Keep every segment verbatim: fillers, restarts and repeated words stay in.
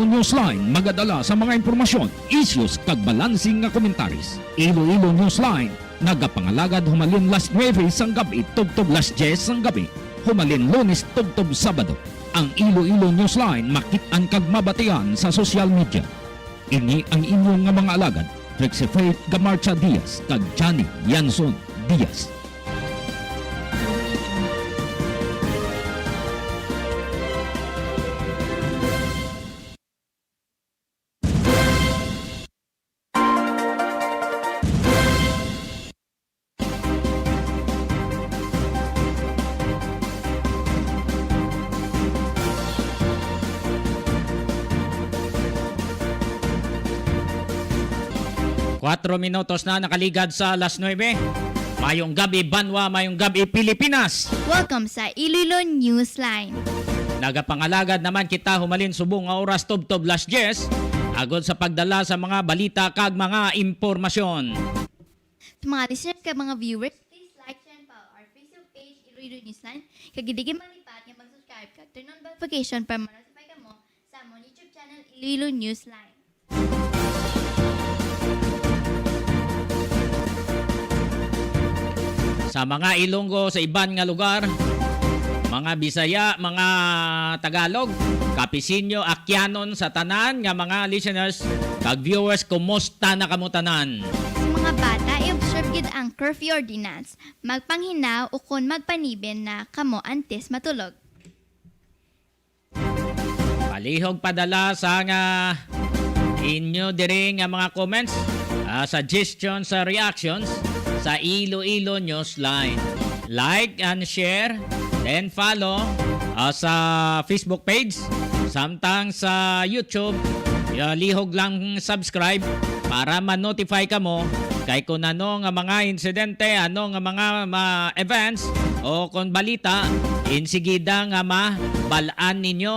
Newsline, magadala sa mga impormasyon, issues, kag balansing nga komentaris. Iloilo Newsline, nagapangalagad humalin las nuebe sang gab-i tubtob las diyes sang gab-i, humalin Lunes tubtob Sabado. Ang Iloilo Newsline makit-an kag mabatian sa social media. Ini ang inyo nga mga alagad, Trixie Faith Gamarcha Diaz kag Johnny Yanson Diaz. Kuwatro minutos na nakaligad sa alas nuebe. Mayong gabi, banwa. Mayong gabi, Pilipinas. Welcome sa Iloilo Newsline. Nagapangalagad naman kita humalin subong nga oras tubtob las diyes, agod sa pagdala sa mga balita kag mga impormasyon. Sa mga listeners kag mga viewers, please like, share, and follow our Facebook page, Iloilo Newsline. Kag dili kalimtan nga mag-subscribe kag turn on notification para ma-notify kamo sa among YouTube channel, Iloilo Newsline. Sa mga Ilonggo sa iban nga lugar, mga Bisaya, mga Tagalog, Kapisinyo, Akyanon, sa tanan nga mga listeners kag viewers, kumusta na kamo tanan? Sa mga bata, i-observe gid ang curfew ordinance. Magpanghinaw ukon magpaniben na kamo antes matulog. Palihog padala sa nga inyo diri nga mga comments, ah, suggestions, sa reactions sa Iloilo Newsline. Like and share, then follow, ah, sa Facebook page, samtang sa YouTube, ah, lihog lang subscribe para ma-notify kamo kay kung ano nga mga insidente, ano nga mga, ma-, events o kung balita, insigida nga mabal-an ninyo,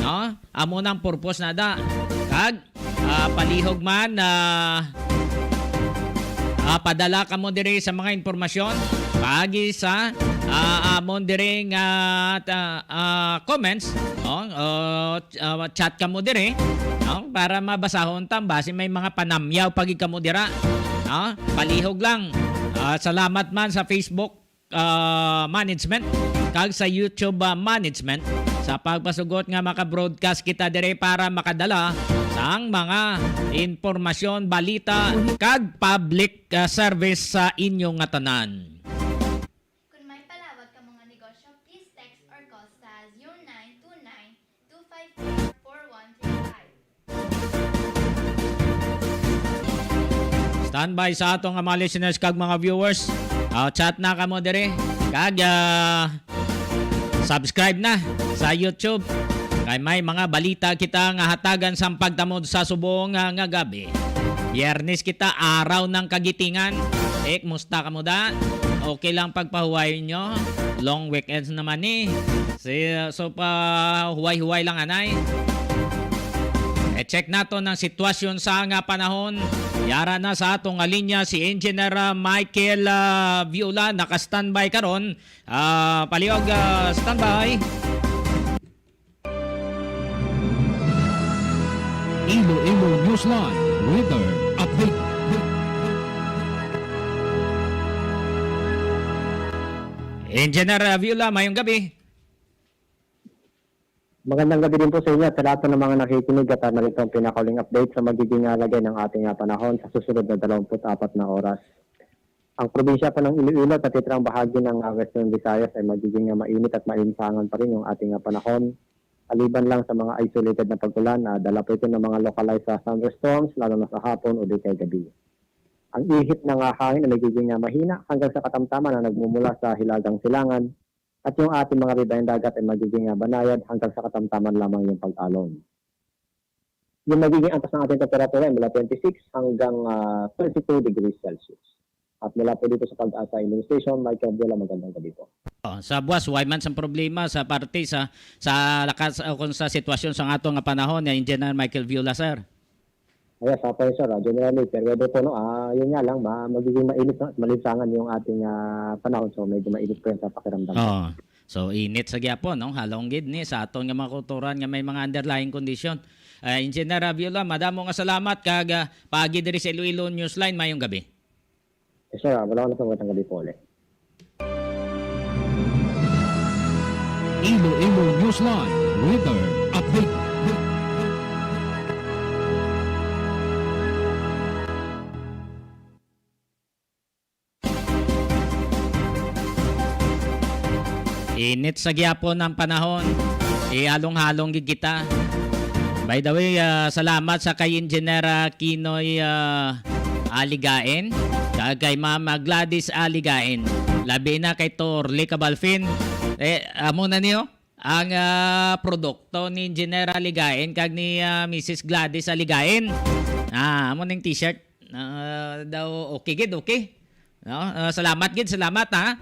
no? Amo nang purpose na da. Kag, ah, palihog man, ah, ah, padala kamo diri sa mga impormasyon paagi sa, ah, amon diri nga, ah, ah, comments, no? O, ah, chat kamo diri, no? Para mabasahon ta, basi may mga panamyaw pa gid kamo dira, no? Palihog lang. Ah, salamat man sa Facebook, ah, management kag sa YouTube, ah, management sa pagpasugot nga maka-broadcast kita diri para makadala sang mga impormasyon, balita, kag public, ah, service sa inyo nga tanan. Kung may palawag kamo nga negosyo, please text or call sa zero nine two nine two five four four one three five. Standby sa ato nga mga listeners kag mga viewers. Ah, chat na kamo diri. Kag, ah, subscribe na sa YouTube. Kay may mga balita kita nga hatagan sang pagtamod sa subong nga, nga gabi. Biyernes kita, araw ng kagitingan. Eh, kumusta kamo da? Okay lang pagpahuway nyo? Long weekends naman ni. Si, so, pa huway-huway lang, anay. E-check nato ang sitwasyon sa nga panahon. Yara na sa ato nga linya si Engineer, ah, Michael, ah, Viola, naka-standby karon. Ah, palihog, ah, standby. Iloilo Newsline Weather Update. Engineer, ah, Viola, mayong gabi. Magandang gabi din po sa inyo at sa lahat po ng mga nakikinig at, ah, narito ang pinakauling update sa magiging, ah, lagay ng ating, ah, panahon sa susunod na dalawampu't apat na oras. Ang probinsya po ng Iloilo at natitirang bahagi ng, ah, Western Visayas ay magiging, ah, mainit at maalinsangan pa rin yung ating, ah, panahon. Maliban lang sa mga isolated na pag-ulan, ah, dala po ito ng mga localized, ah, thunderstorms, lalo na sa hapon o di kay gabi. Ang ihip ng, ah, hangin ay magiging, ah, mahina hanggang sa katamtaman na nagmumula sa hilagang silangan at yung ating mga ribayang dagat ay magiging, ah, banayad hanggang sa katamtaman lamang yung pag-alon. Yung magiging antas ng ating temperatura ay mula twenty-six hanggang, ah, thirty-two degrees Celsius. At mula po dito sa Pag-asa Iloilo Station, Michael Abdullah, magandang gabi po. Oh, sa buwas, way man sang problema sa parte sa, sa lakas o kung sa sitwasyon sa ato nga panahon, ni Engineer Michael Viola, sir. Yes, opo, sir. Ah, generally, fair weather po, no? Ah, yun nga lang, ma-, magiging mainit, no? Malinsangan yung ating, ah, panahon, so medyo mainit po yan sa pakiramdam. Oo. So, init sa gyapon, no? Halong gid ni sa aton nga mga kulturan nga may mga underlying condition. Ah, Engineer, ah, Viola, madamo nga salamat kag, ah, paagi diri sa Iloilo Newsline. Mayong gabi. Yes, sir. Ah, wala ko na sa magandang gabi po ulit. Iloilo Newsline Weather Update. Init sa gihapon ang panahon. Ihalong-halong gid kita. By the way, ah, salamat sa kay Engineer, ah, Kinoy, ah, Aligain, kag kay Mama Gladys Aligain, labi na kay Torly Cabalfin. Eh, amo na niyo ang, ah, produkto ni Engineer Aligain kag ni, ah, Missus Gladys Aligain. Ah, amo ning t-shirt. Ah, daw okay gid, okay. No? Ah, salamat gid, salamat, ha.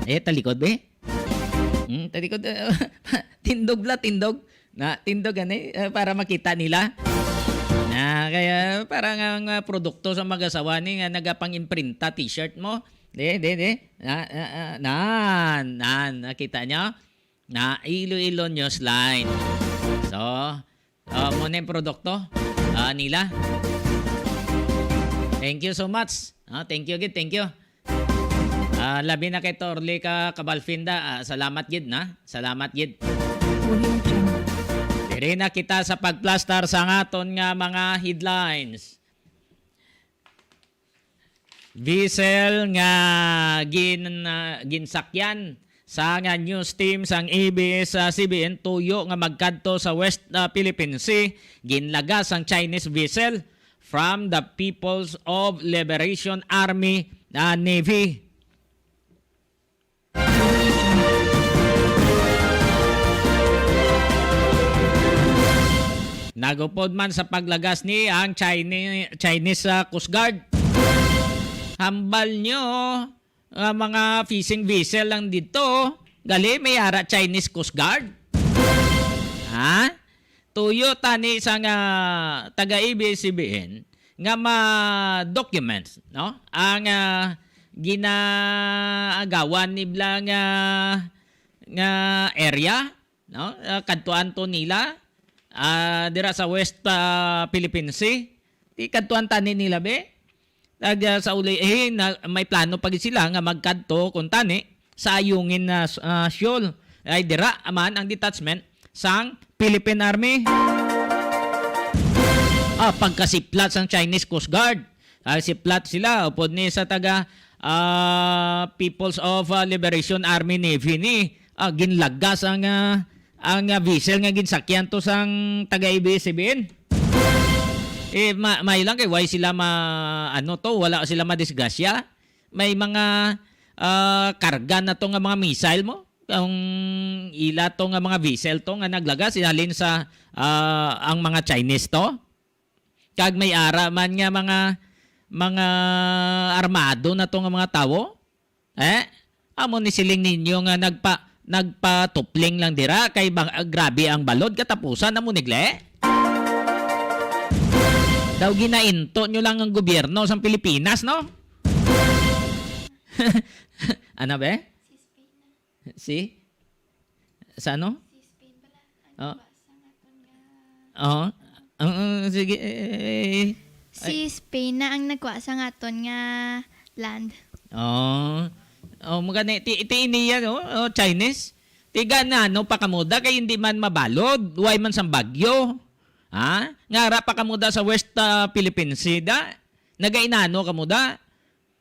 Eh, talikod, be. Hmm, talikod, eh, tindog la, tindog. Na, tindog, ani, eh, para makita nila. Na, kaya parang ang, ah, produkto sa mag-asawa ni nga nagapang-imprinta t-shirt mo. Di, di, di. Na, na, na, nan, nan, nakita niyo? Na Iloilo Newsline. So, ah, mo na yung produkto, ah, nila. Thank you so much. Ah, thank you gid, thank you. Ah, labi na kay Torly ka Kabalfinda. Ah, salamat gid na. Salamat gid. Audio Jungle. Diri na kita sa pagplastar sa aton nga mga headlines. Vessel nga gin-, ah, ginsakyan sa nga news team sang A B S, ah, C B N tuyo nga magkadto sa West, ah, Philippine Sea, ginlagas ang Chinese vessel from the People's of Liberation Army, ah, Navy. Nagupod man sa paglagas ni ang Chine-, Chinese, ah, Coast Guard. Hambal nyo, ah, mga fishing vessel lang dito. Gali, may ara Chinese Coast Guard. Ha? Tuyo tani sa nga taga A B S C B N nga ma-documents, no? Ang, ah, ginaagawan nibla nga, nga area, no? Ah, kadtuan to nila, ah, dira sa West, ah, Philippine Sea. Di kadtuan tani nila, be? Nag, ah, sa uli, eh, na, may plano pa gid sila nga magkadto kung tani sa Ayungin na, ah, Shoal. Ay dira man ang detachment sang Philippine Army. Ah, pagkasiplat sang Chinese Coast Guard. Ah, siplat sila upod ni sa taga, ah, People's of, ah, Liberation Army Navy ni. Ah, ginlagas ang, ah, ang, ah, vessel nga ginsakyan to sang taga A B S C B N. Eh, ma-, may lang kay why sila ma-, ano to, wala sila madisgrasya. May mga, ah, karga na to nga mga missile mo. Ang ila to nga mga vessel to nga naglagas, halin sa, ah, ang mga Chinese to. Kag may ara man nga mga, mga armado na to nga mga tawo. Eh, amo ni siling ninyo nga nagpa-, nagpatupling lang dira kay ba-, grabe ang balod, katapusan na mo nigle. Daw ginainto nyo lang ang gobyerno sa Pilipinas, no? Ano, be? Si? Sa ano? Si Spain pala ang Oh. nagwa sa aton nga Oo. Oo, sige. Eh, Si Spain na ang nagwa sa aton nga land. Oh. Oh, mo gani ti, ti niya, no? Oh, Chinese. Tiga na, no, pakamuda kay hindi man mabalod, way man sang bagyo. Ha? Ngara pa kamuda sa West, ah, Philippine Sea da. Nagainano kamuda.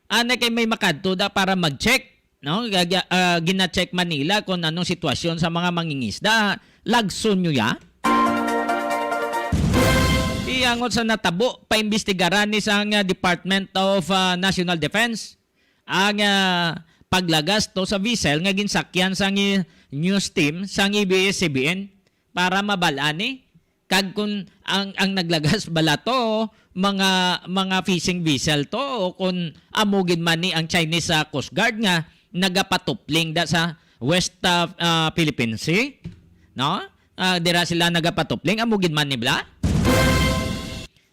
Ana kay may makadto da para mag-check, no? Gaga-, ah, gina-check man nila kung anong sitwasyon sa mga mangingisda. Lagson nyo ya? Iyangot sa natabo, paimbestigaran ni sang, ah, Department of, ah, National Defense ang, ah, paglagas to sa vessel nga ginsakyan sang, eh, news team sang A B S C B N para mabal-an ni. Kag kun ang, ang naglagas bala to, mga, mga fishing vessel to, o kun amo gid man ni ang Chinese, ah, Coast Guard nga nagapatupling da sa West, ah, ah, Philippine Sea, no? Ah, dira sila nagapatupling, amo gid man ni bala?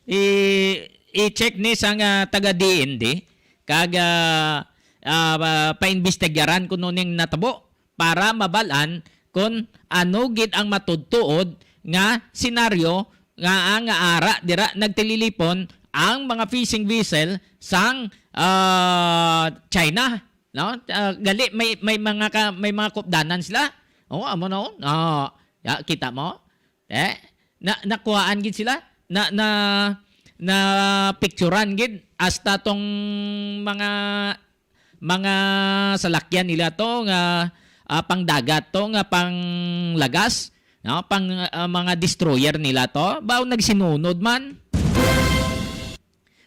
I, i-check ni sang, ah, taga D N D, kag, ah, ah, pa-, paimbestigaran kuno ning natabo para mabal-an kon ano gid ang matudtuod nga senaryo nga ang ara dira nagtililipon ang mga fishing vessel sang, ah, China, no? Ah, gali may, may mga ka-, may mga kupdanan sila. Oh, amo na, oh. Ah, ya, kita mo? Eh, na, nakuhaan gid sila. Na, na, na picturean gid hasta tong mga, mga salakyan nila to nga, ah, pangdagat to nga panglagas, no? Pang, ah, mga destroyer nila to. Baw nagsinunod man.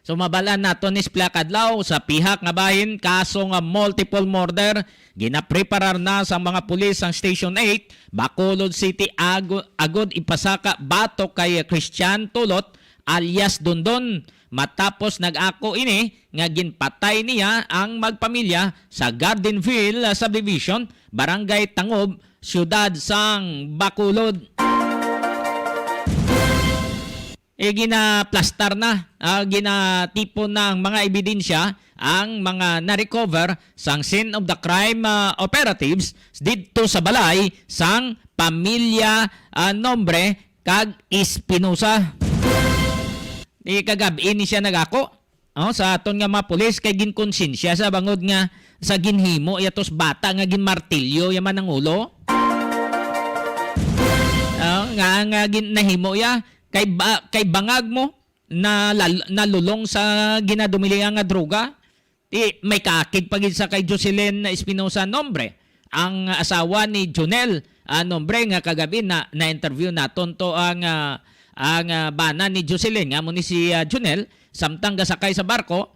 So, mabalaan nato ni Splak Adlaw sa pihak nga bahin, kaso nga multiple murder, ginapreparar na sa mga pulis ang Station eight, Bacolod City, ago-, agod ipasaka batok kay Christian Tulot alias Dondon. Matapos nag-ako ini nga ginpatay niya ang magpamilya sa Gardenville Subdivision, Barangay Tangob, siyudad sang Bacolod. Eh, ginaplastar na, ah, ginatipon na ang mga ebidensya, ang mga na-recover sang scene of the crime, ah, operatives didto sa balay sang pamilya, ah, Nombre kag Espinosa. Di kagab-i ni siya nagako, oh, sa aton nga mga pulis kay ginkonsensya sa bangod nga sa ginhimo yatos bata nga ginmartilyo ya man ang ulo. Oh, nga, nga gin-, nahimo ya kay ba-, kay bangag mo na lal-, nalulong sa ginadumilian nga droga. Di, may kaakig pa gid sa kay Jocelyn Espinosa Nombre, ang asawa ni Junel, ah, Nombre, nga kagabi na, na-interview naton to ang, ah, ang, ah, bana ni Jocelyn, nga mo ni si, ah, Junel, samtang gasakay sa barko,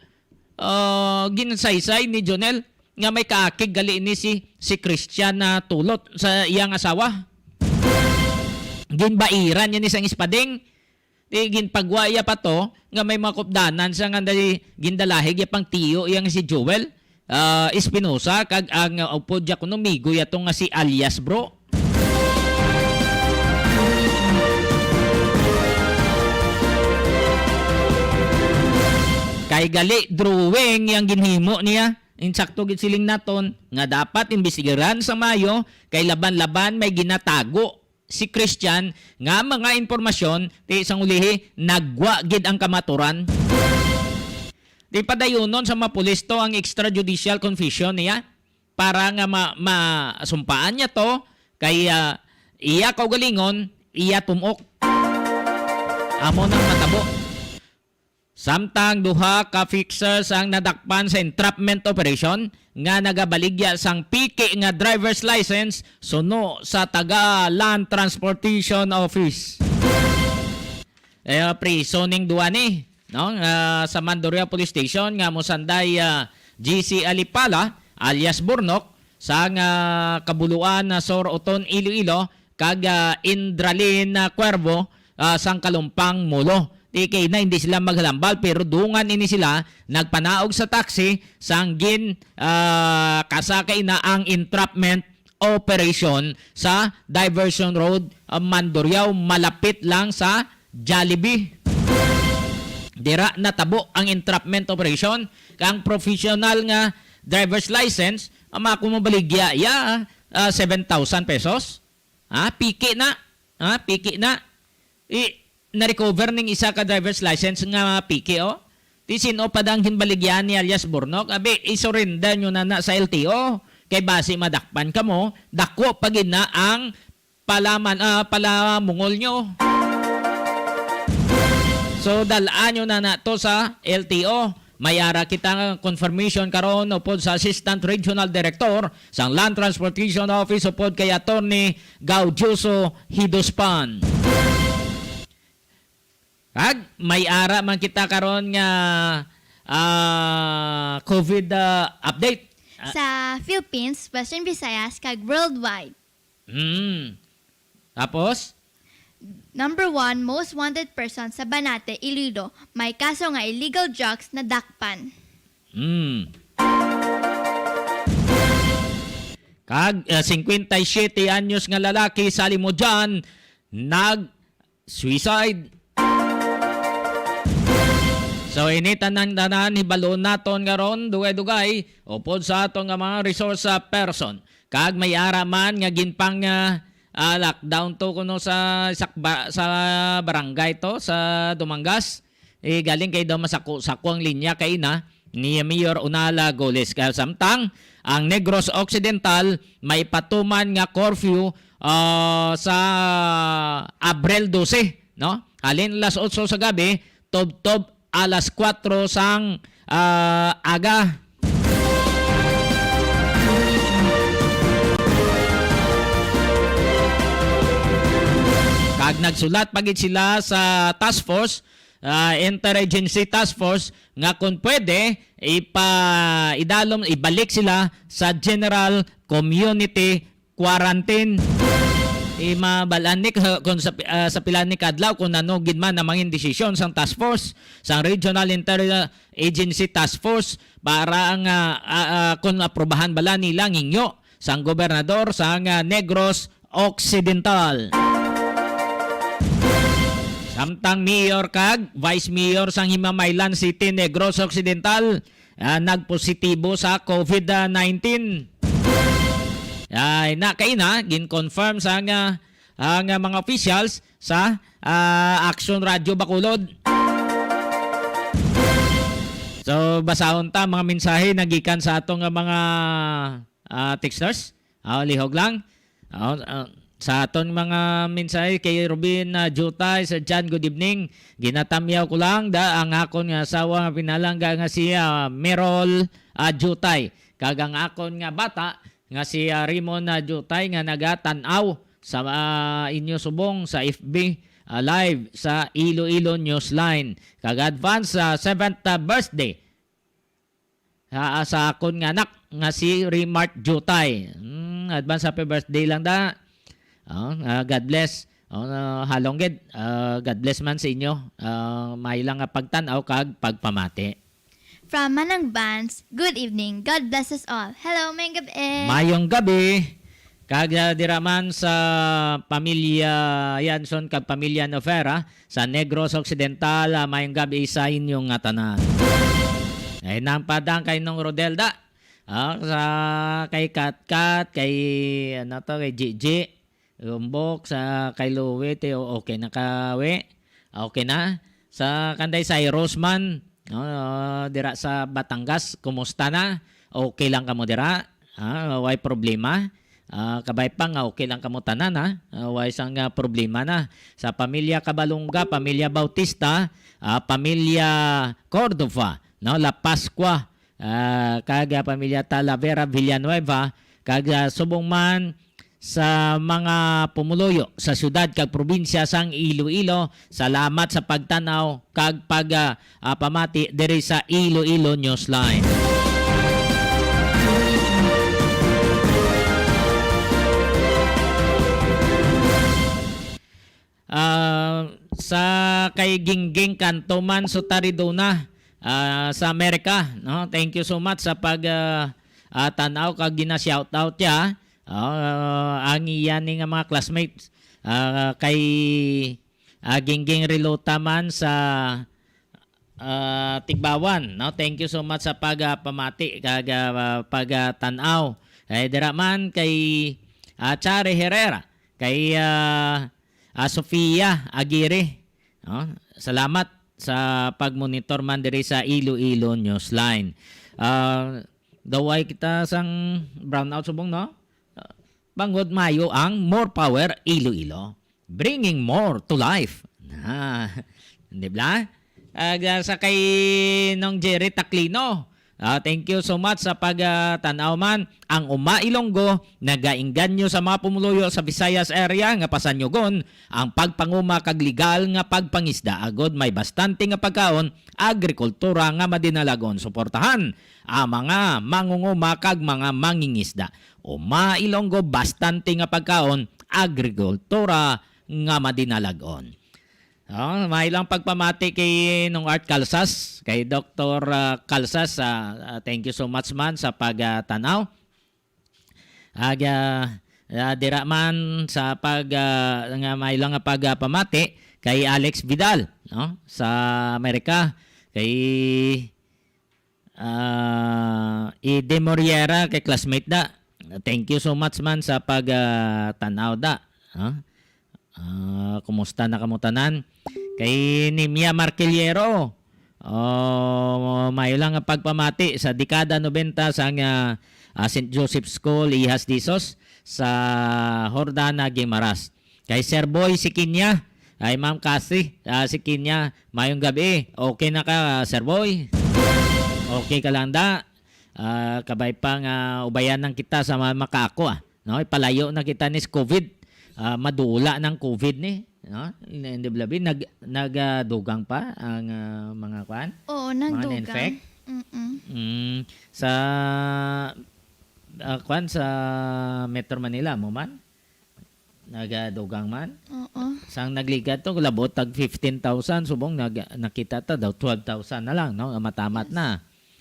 ah, ginsaysay ni Junel nga may kaakig gali ni si, si Christian na Tulot sa iyang asawa. Ginbairan niya ni sang ispading, Di ginpagwa iya pa to nga may mga kupdanan sa nga dali gindalahig iya pang tiyo iya nga si Joel, ah, Espinosa, kag ang, ah, upod iya kuno migo iya to nga si alias Bro. Kay gali drawing yang ginhimo niya, insakto gid siling naton nga dapat imbestigaran sa mayo kay laban-laban may ginatago si Christian nga mga impormasyon, ti sang ulihi, nagwa gid ang kamaturan. Di padayunon sa mga pulis to ang extrajudicial confession niya para nga ma-, masumpaan niya to kay, ah, iya kaugalingon, iya tumok. Amo nang matabo. Samtang duha ka fixers ang nadakpan sa entrapment operation nga nagabaligya sang piki nga driver's license suno sa taga Land Transportation Office. Eh, priso ning duha ni, no? Ah, sa Mandurriao Police Station nga mosanday, ah, G C Alipala alias Burnok sa nga Kabuluan na Sur Oton, Iloilo, kag, ah, Indralin, ah, Cuervo, ah, sang Kalumpang, Molo. Di kay na hindi sila maghalambal, pero dungan ini sila nagpanaog sa taxi sang gin, ah, kasakay na ang entrapment operation sa Diversion Road, ah, Mandurriao, malapit lang sa Jollibee. Dira natabo ang entrapment operation. Ang professional nga driver's license, ang mga kumubaligya, ya, ah, seven thousand pesos. Ha? Piki na. Ha? Piki na. I, na-recover ning isa ka driver's license nga piki, oh. Di sin-o pa dang ginbaligyan ni alias Burnok? Abi, i-surrender nyo na na sa L T O. Kay basi madakpan kamo, dako pa gid na ang palaman, ah, palamungol nyo. So, dal-an nyo na na to sa L T O. May ara kita nga confirmation karon upod sa Assistant Regional Director sang Land Transportation Office upod kay Attorney Gaudioso Hidospan. Kag may ara man kita karon nga, ah, COVID, ah, update. Ah. Sa Philippines, Western Visayas, kag worldwide. Mm. Tapos? Number one, most wanted person sa Banate, Iloilo, may kaso nga illegal drugs nadakpan. Mm. Kag, ah, singkwenta y siyete anyos nga lalaki sa Limojan nag-suicide. So, ini tanan-tanan, hibalo naton karon, dugay-dugay, upod sa aton nga mga resource, ah, person. Kag may ara man nga ginpang, ah, ah, lockdown to kuno sa, sa ba-, sa barangay to, sa Dumangas. Eh, galing kay daw masako-sako ang linya kay na ni Mayor Unala Goles. Kaya samtang ang Negros Occidental may patuman nga curfew, ah, sa Abril dose, no? Halin alas otso sa gabi, tubtob alas kuwatro sang, ah, aga. Kag nagsulat pa gid sila sa task force, ah, interagency task force, nga kung pwede, ipa-, idalom, ibalik sila sa general community quarantine. Imabalaan ni ka-, kung sa, ah, sa pila ni kadlaw kung ano gid man ang mangin desisyon sang task force, sang Regional Interagency Task Force para ang, ah, ah, ah, kung aprobahan bala nila ang hingyo sang gobernador sang, ah, Negros Occidental. Samtang mayor kag vice mayor sang Himamaylan City, Negros Occidental, ah, nagpositibo sa covid nineteen. Ay, na, kay na, gin-confirm sa nga, ang, ah, mga officials sa, ah, Action Radio Bacolod. So, basahon ta mga mensahe nagikan sa ato nga mga, ah, texters. Ah, lihog lang. Ah, ah, sa aton mga mensahe kay Rubin, ah, Jutay, Sir John, good evening. Ginatamyaw ko lang da ang akon nga asawa nga pinalangga nga si, ah, Merol, ah, Jutay, kag ang akon nga bata nga si, ah, Rimon, ah, Jutay nga nagatan-aw sa, ah, inyo subong sa F B, ah, live sa Iloilo Newsline. Kag advance, ah, seventh, ah, birthday sa, sa akon nga anak nga si Remart Jutay. Hmm, advance happy birthday lang da. Oh, ah, God bless. Oh, ah, halong gid. Ah, God bless man sa inyo. Ah, may lang nga pagtan-aw kag pagpamati. From Manang Vance, good evening. God bless us all. Hello, mayong gabi. Mayong gabi. Kag, ah, dira man sa pamilya Yanson kag pamilya Nofera sa Negros Occidental, ah, mayong gabi sa inyong nga tanan. Ay, nang padang kay Nong Rodelda. Ah, sa kay Katkat, kay, ano to, kay Gigi. Lumbok, sa kay Louie, ti, o-, okay na ka, we? Okay na? Sa kanday Cyrus man, no, dira sa Batangas, kumusta na? Okay lang kamo dira? Ah, way problema? Ah, kabay pa nga okay lang kamo tanan, ha? Ah, way sang, ah, problema na. Sa pamilya Cabalonga, pamilya Bautista, ah, pamilya Cordova, no, La Pascua, ah, kag, ah, pamilya Talavera Villanueva, kag, ah, subong man sa mga pumuluyo sa siyudad kag probinsya sang Iloilo. Salamat sa pagtan-aw kag pag, ah, ah, pamati diri sa Iloilo Newsline. Ah, sa kay Gingging Kanto man, Sutaridona, ah, sa Amerika, no? Thank you so much sa pag, ah, ah, tan-aw kag gina-shout out niya. Ah, ang iya ni nga mga classmates, ah, kay, ah, Gingging Rilota man sa, ah, Tigbawan, no? Thank you so much sa pag, ah, pamati kag, ah, pag, ah, tan-aw. Kay dira man kay, ah, Chari Herrera, kay, ah, ah, Sofia Aguirre, no? Salamat sa pagmonitor man diri sa Iloilo Newsline. Ah, daw ay kita sang brownout subong, no? Ah, bangod mayo ang More Power Iloilo, bringing more to life. Na, di ba? Ag, ah, sa kay Nong Jerry Taclino, ah, thank you so much sa pag, ah, tan-aw man. Ang Uma Ilonggo nagainganyo sa mga pumuluyo sa Visayas area nga pasanyugon ang pagpanguma kag legal nga pagpangisda agod may bastante nga pagkaon, agrikultura nga madinalagon. Suportahan ang mga mangunguma kag mga mangingisda. Uma Ilonggo, bastante nga pagkaon, agrikultura nga madinalagon. Oh, may lang pagpamati kay Nong Art Calsas, kay Doktor, ah, Calsas, ah, ah, thank you so much man sa pag, ah, tanaw. Ag, ah, ah, dira man sa pag, ah, nga may lang nga pag, ah, pamati kay Alex Vidal, no? Sa Amerika, kay, ah, Ede Moriera, kay classmate da. Thank you so much man sa pag, ah, tanaw da. no? Ah, kumusta na kamo tanan? Kay Nimia Marquillero, oh, maayo lang nga pagpamati sa dekada nobenta sang, ah, ah, Saint Joseph School, Iha's Dizos, sa Jordana, Guimaras. Kay Sir Boy Sikinya, ay Ma'am Cathy, ah, Sikinya, maayong gabi. Okay na ka, Sir Boy? Okay ka lang da? Ah, kabay pa nga ubayan lang kita sa mga makaako, ah. No, ipalayo na kita ni sa COVID. Ah, madula ng COVID ni, no? Hindi labi, nag, nag, ah, dugang pa ang, ah, mga kwan? Oo, Mga nagdugang. na-infect? Mm-mm. Mm, sa, ah, kwan, sa Metro Manila, mo man? Nagadugang man? Oo. Sang nagligad to, labot tag fifteen thousand, subong nag-, nakita ta daw, twelve thousand na lang, no? Matamat Yes. na.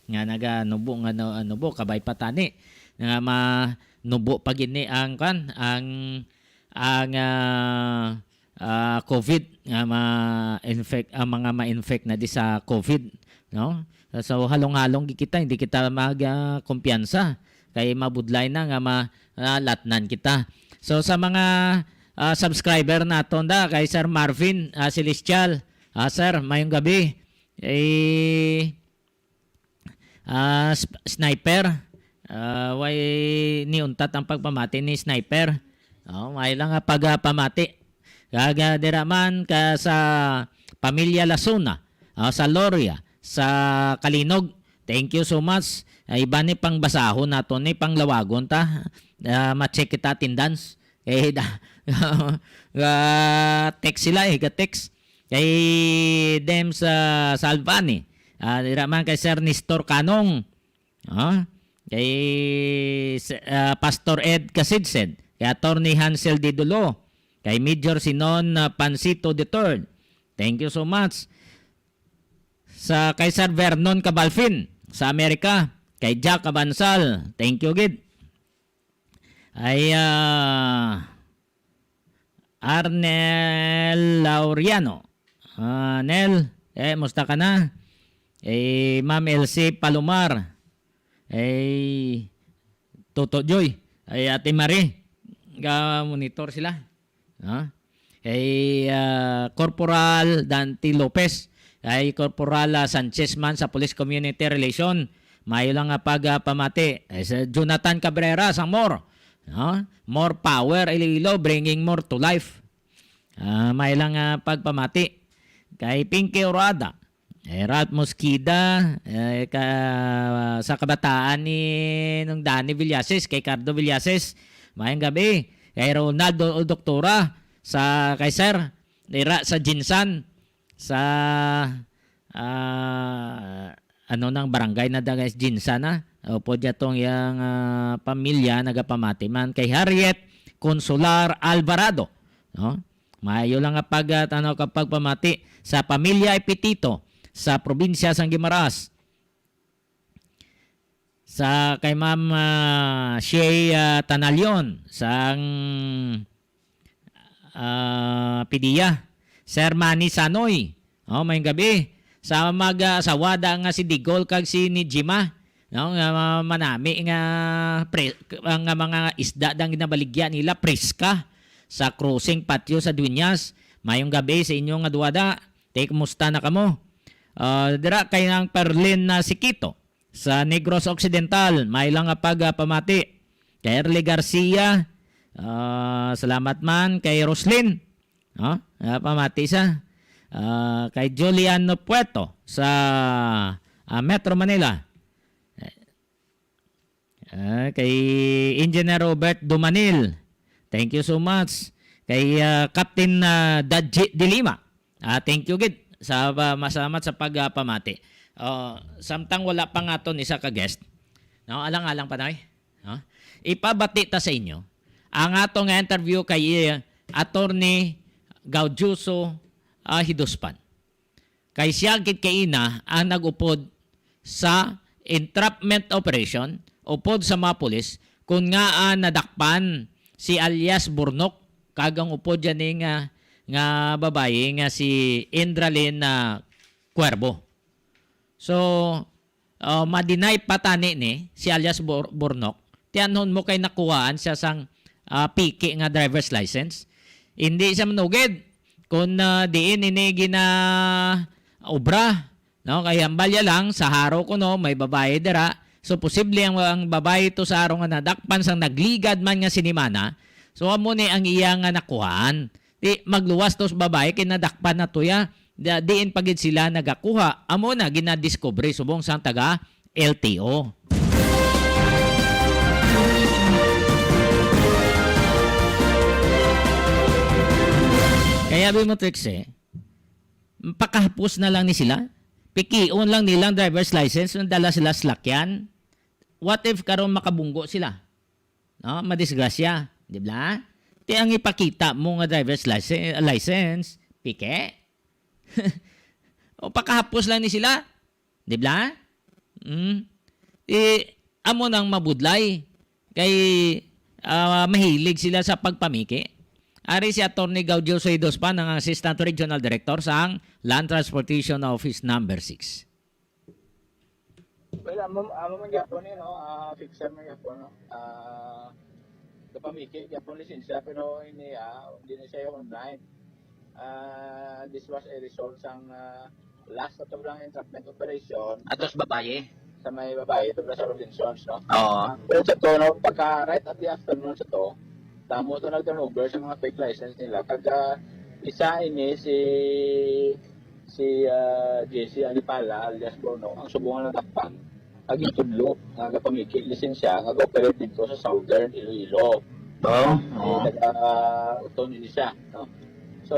Nga naganubo, nga no-, nubo, kabay pa tani. Nga manubo pa gini ang, kwan, ang, ang, ah, ah, COVID, nga ma-infect, ang mga ma-infect na di sa COVID, no? So, halong-halong gid kita, hindi kita mag, ah, kumpiyansa. Kay mabudlay na nga ma-, ah, latnan kita. So, sa mga, ah, subscriber naton da, kay Sir Marvin, ah, Celestial, ah, sir, mayong gabi. Eh, ah, sp-, Sniper, ah, way niuntat ang pagpamati ni Sniper. Oh, may lang nga pagpamati. Kag, ah, dira man ka sa pamilya Lasuna, ah, sa Loria, sa Kalinog. Thank you so much. Ay, iba ni pang basahon nato ni panglawagon ta. Ah, ma-check kita attendance. Eh, da, ah, text sila eh, ga-text. Kay Dems, ah, Salvani. Ah, dira man kay Sir Nestor Canong. Ah, kay, ah, Pastor Ed Kasidsed. Kay Attorney Hansel Didulo. Kay Major Sinon, ah, Pancito the third. Thank you so much. Sa kay Sir Vernon Cabalfin sa Amerika. Kay Jack Abansal. Thank you, gid. Ay, ah, Arnel Laureano. Ah, Nel, eh, musta ka na? Eh, Ma'am Elsie Palomar. Eh, Toto Joy. Ay, Ate Marie. Ga-monitor sila. Ha? Kay, ah, Corporal Dante Lopez, kay Corporal, ah, Sanchez man sa Police Community Relation, maayo lang nga pagpamati. Eh, sa Jonathan Cabrera, sang more, no? More power, Iloilo, bringing more to life. Ah, maayo lang nga pagpamati. Kay Pinky Orada, eh, Ralph Mosqueda, eh, ka, sa kabataan ni Nung Danny Villasis, kay Cardo Villasis, mayong gabi. Kay Ronaldo Doctora, sa, kay Sir, dira sa Jinsan, sa, ah, ano nang barangay na da, guys, Jinsan, ah. Opo, dya tong yang, ah, pamilya, nagapamati man. Kay Harriet Consular Alvarado, no? Maayo lang nga pag, ah, tanaw ka pagpamati sa pamilya Epitito sa probinsya sang Guimaras. Sa kay Ma'am, ah, Shay, ah, Tanalion sang, ah, Pidia. Sir Manny Sanoy. Oh, mayong gabi. Sa mag, ah, sa wada nga si Digol kag si Nijima, no, nga ma-, manami nga pre-, nga mga isda dang ginabaligya nila, preska, sa crossing patio sa Dueñas. Mayong gabi sa inyo nga duwada. Te, kumusta na kamo? Ah, dira kay ang Perlin na Sikito sa Negros Occidental, may lang nga pag, ah, pamati. Kay Erly Garcia, ah, salamat man. Kay Roslyn, no? Ah, pamati sa, ah, kay Julian Pueto sa, ah, Metro Manila. Ah, kay Engineer Robert Dumanil, thank you so much. Kay, ah, Captain, ah, Dadji de Lima, ah, thank you gid sa, ah, masalamat sa pagpamati. Oh, samtang wala pa nga aton isa ka guest, no? Alang-alang pa, Noy, no? Ipabati ta sa inyo ang ato nga interview kay, eh, Attorney Gaudioso, ah, Hiduspan. Kay siya gid kaina ang nag-upod sa entrapment operation upod sa mga pulis, kun ngaa nadakpan si alias Burnok kag ang upod niya ni nga, nga babayi nga si Indralyn, ah, Cuervo. So, ah, ma-deny pa tani ni si alias Bur-, Burnok. Tiyanhon mo kay nakuhaan siya sang, ah, piki nga driver's license. Hindi siya manugid kung, ah, diin ini gina-obra, no? Kay hambalya lang, sa haro ko, no, may babayi dira. So, posible ang, ang babayi to sa haro nga nadakpan sang nagligad man nga sinimana. So, amo ni ang iya nga nakuhaan. Di, magluwas to sa babayi kay nadakpan na to ya. Da, diin pa gid sila nagakuha. Amo na ginadiskubre subong sang taga L T O. Kaya abi mo, Trix, eh, pakahapos na lang ni sila. Pikion lang nilang driver's license, nung dala sila sa lakyan. What if karon makabunggo sila? No, madisgrasya, di ba? Ti ang ipakita mo nga driver's license, license, pike? O pakahapos lang ni sila, di ba? Mm. Ti amo nang mabudlay kay, ah, mahilig sila sa pagpamiki. Ari si Attorney Gaudio Soy Dospan, ang Assistant Regional Director sang Land Transportation Office Number Six. Well, amo, amo man gyapon ni, no, ah, fixer man gyapon, no. Ah, kapamiki gyapon lisensya, pero hindi, ah, hindi na siya yung online. Ah, this was a result sang, ah, last na to lang entrapment operation Atos babayi. Sa may babayi, ito sa Robinsons, no? Oo. Ah, pero sa to, no, pagka right at the afternoon sa to, damo to nag-turnover sa mga fake license nila. Kag, ah, isa ini si si, ah, J C Alipala alias Bono, ang subong nga nadakpan, ang gitudlo nga gapamiki lisensya nga ga-operate dito sa Southern Iloilo. Oo. Eh, taga Oton ini siya, no? So,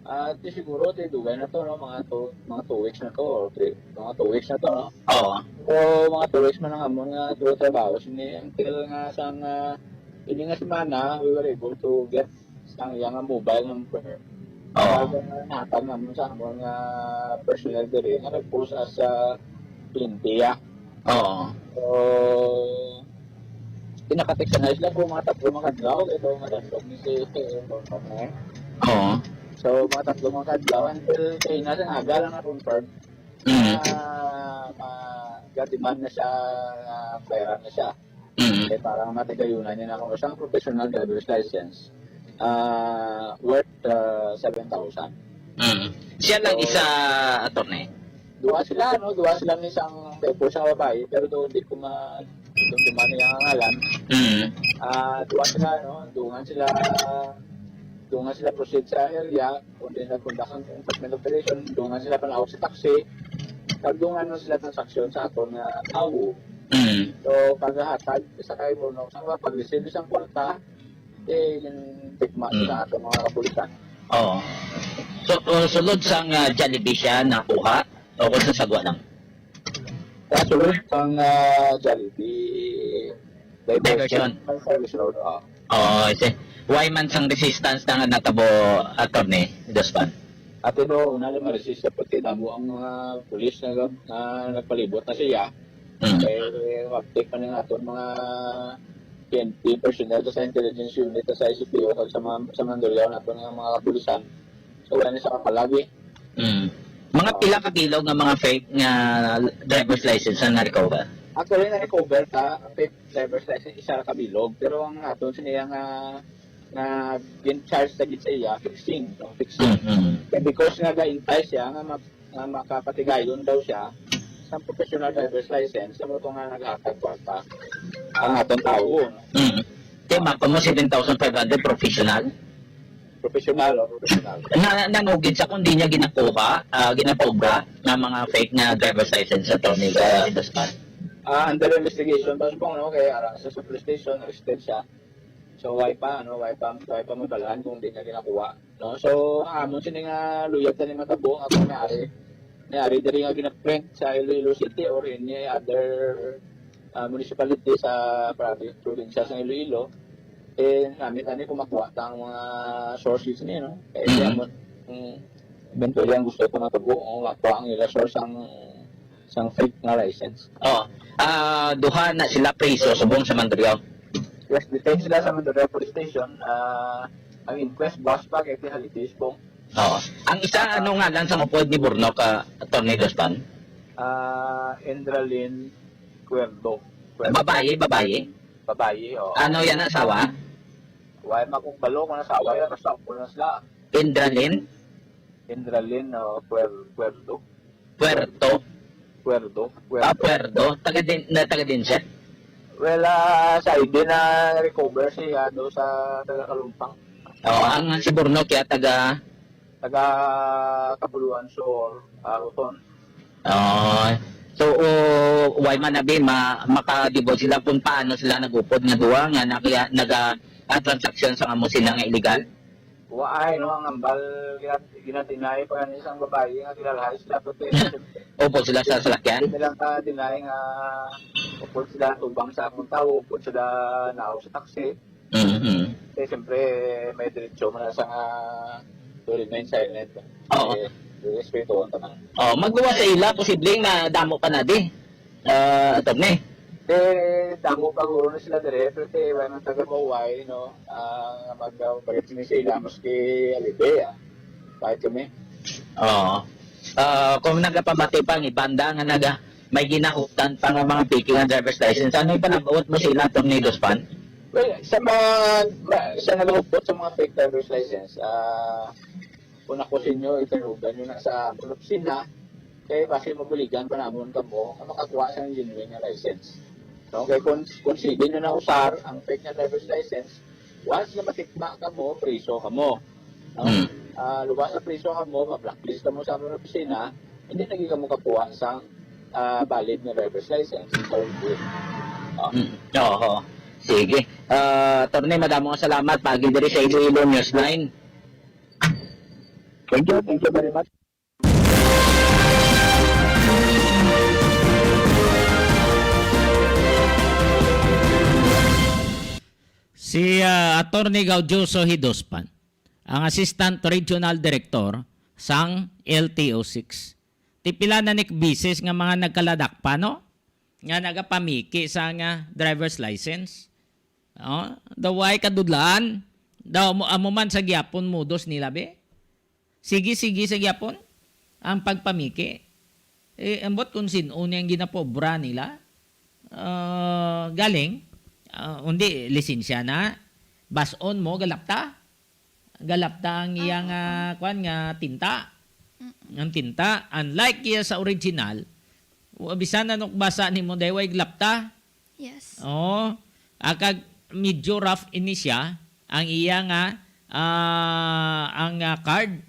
ah, ti siguro ti dugay na to, no? Mga two, mga two weeks na to, or three, mga two weeks na to, no? Oo. So, mga two weeks man ang amon nga trabaho sini until nga sang, ah, ini nga semana, we were able to get ang iya nga mobile number. Oo. Ang natag naman sa amon nga personnel diri nga nag-post as a P N P, ah. Oo. So, pinaka-text na sila kung mga tatlo mga adlaw, ito nga tatlo ni si, si, Oo. So, mga tatlo mga adlaw, until kay nasa aga lang na-confirm Mm. na ma-demand na siya, ah, pera na siya. Mm. Eh, parang matigayunan niya na kung isang professional driver's license, ah, worth, ah, seven thousand. Mm. Siya lang isa, attorney. Duha sila, no? Duha sila ni isang typo sa babae, pero do, di ko ma-, di ko ma-, niya ang ngalan. Mm. Ah, duha sila, no? Dungan sila, dungan sila proceed sa area, kung di nag-conduct ang enforcement operation, dungan sila panaog sa taxi, kag dungan na sila transaksyon sa aton nga tawo. Mm. So, paghahatag sa kay Bruno, sa mga pag-receive sa kwarta, eh, yung tikma Mm. sa aton mga kapulisan. Oo. So, uh, sulod sang, uh, Jollibee siya nakuha o kung sa sagwa lang? Kasulod sang, ah, Jollibee Diversion. Diversion, ah. Oo, I see. Why man sang resistance na nga natabo, attorney Dospan? Ate no, una lang ma-resist sa pati damo ang mga pulis na, na nagpalibot na siya. Mm. Eh, update pa nga aton mga P N P personnel sa intelligence unit sa I C P O kag sa mga, sa Mandaluyong naton nga mga kapulisan. So, wala na sa kapalagi. Mm. Mga pila ka bilog nga mga fake nga driver's license ang na-recover? Actually, na-recover ta, fake driver's license, isa ra ka bilog. Pero ang aton sa niya nga, nga gin-charge sa gid sa iya, fixing, no? Fixing. Mm-hmm. Kaya because nga ga-entice siya, nga, ma- nga makapatigayon daw siya sa professional driver's license, sa mo to nga naghatag kwarta ang atong tawo, no? Mm. Kaya mako mo seven thousand five hundred professional? Professional, o professional. Na nanugid sa kung di niya ginakuha, ah, ginapobra na mga fake na driver's license, attorney, uh, Dospan. Ah, under investigation pa subong, no? Kaya ara sa, sa police station, arrested siya. So, why pa, ano, why pa, why pa mabalaan kung di niya ginakuha, no? So, ang amon sini nga luyag tani matabo, nga kung may-ari, may-ari diri nga ginaprint sa Iloilo City or any other, ah, municipality sa provi-, probinsya sa Iloilo, eh, namin tani kung makuha ta ang mga sources niya, no? Kaya Mhm. amon, mm, eventually ang gusto ko matabo, kung makuha ang ila source ang sang fake nga license. Oh, ah, duha na sila priso subong sa Mandaluyong. Yes, detained sila sa Mandaluyong Police Station. Ah, ang inquest, bukas pa, kay Tihalitis po. Oh. Ang isa, ano ngalan sa upod ni Burnok, ah, Attorney Dospan? Ah, Endralyn Cuerdo. Cuerdo. Babayi, babayi? Babayi, oh. Ano yan, asawa? Why makong balo kung nasawa yan, basta ako na sila. Indralin? Indralin, o Puer-, Puerto. Puerto? Puerto. Ah, Puerto. Taga din, na taga din siya? Well, ah, sa hindi na recover siya do sa taga Kalumpang. Oo, ang si Bornok kaya taga Taga Kabuluan Sur, ah, Roton. Oh. So, uh, why man abi ma makadibot sila kung paano sila nagupod nga duwa nga nag-, naga ah, transaksyon sa amo sila nga illegal? Wa ay, no, ang ambal, gina-, gina-deny pa ni isang babayi nga ginalhay sila, pati Opo sila sa salakyan? Hindi lang ka deny nga upod sila tubang sa akong tawo, upod sila naog sa taxi. Mhm. Eh, siyempre, may diretso man na sa nga to remain silent. Oo. Eh, respeto ang tanan. Oh, magduwa sa ila, posibleng madamo pa na di. Ah, attorney. Eh, damo pa guro na sila dire, pero te, wala nang taga-Maway, no? Ah, mag-, ah, balik sini sa ila, maski alibi, ah. Kahit kami. Oo. Ah, kung nagapamati pa ang ibanda nga naga, may ginahuptan pa nga mga fake nga driver's license, ano ipanabuot mo sa ila, Attorney Dospan? Well, sa mga, ma-, sa nagahupot sa mga fake driver's license, ah, kung ako sa inyo, italugan nyo na sa opisina, kay basi mabuligan pa namon kamo nga makakuha sa genuine nga license. No? Kay kung, kung sige nyo na usar ang fake nga driver's license, once na matikma kamo, priso kamo. No? Mm. Ah, luwas sa priso kamo, ma-blacklist kamo sa amon opisina, hindi na gyud kamo kakuha sa, ah, valid nga driver's license. So, yun. Ah. Mm. Oo. Sige. Ah, Attorney, madamo nga salamat. Pagi diri sa Iloilo Newsline. Thank you. Thank you very much. Si, ah, Attorney Gaudioso Hidospan, ang Assistant Regional Director sang L T O six. Ti pila na ni bisis nga mga nagkaladakpan, no? Nga nagapamiki sa nga driver's license. Oh, daw way kadudlaan. Daw amo, amo man sa gyapon modus nila, be. Sige, sige sa gyapon ang pagpamiki. Eh, ambot kung sin-o ni ang ginapobra nila. Ah, galing, ah, undi, lisensya na. Bas-on mo, galapta. Galapta ang iyang, ah, kwan nga tinta. Mm-mm. Ang tinta, unlike iya sa original, wa-, bisan anong basa nimo, day, way galapta. Yes. Oo. Ah, kag medyo rough ini siya, ang iya nga, ah, ang, ah, card.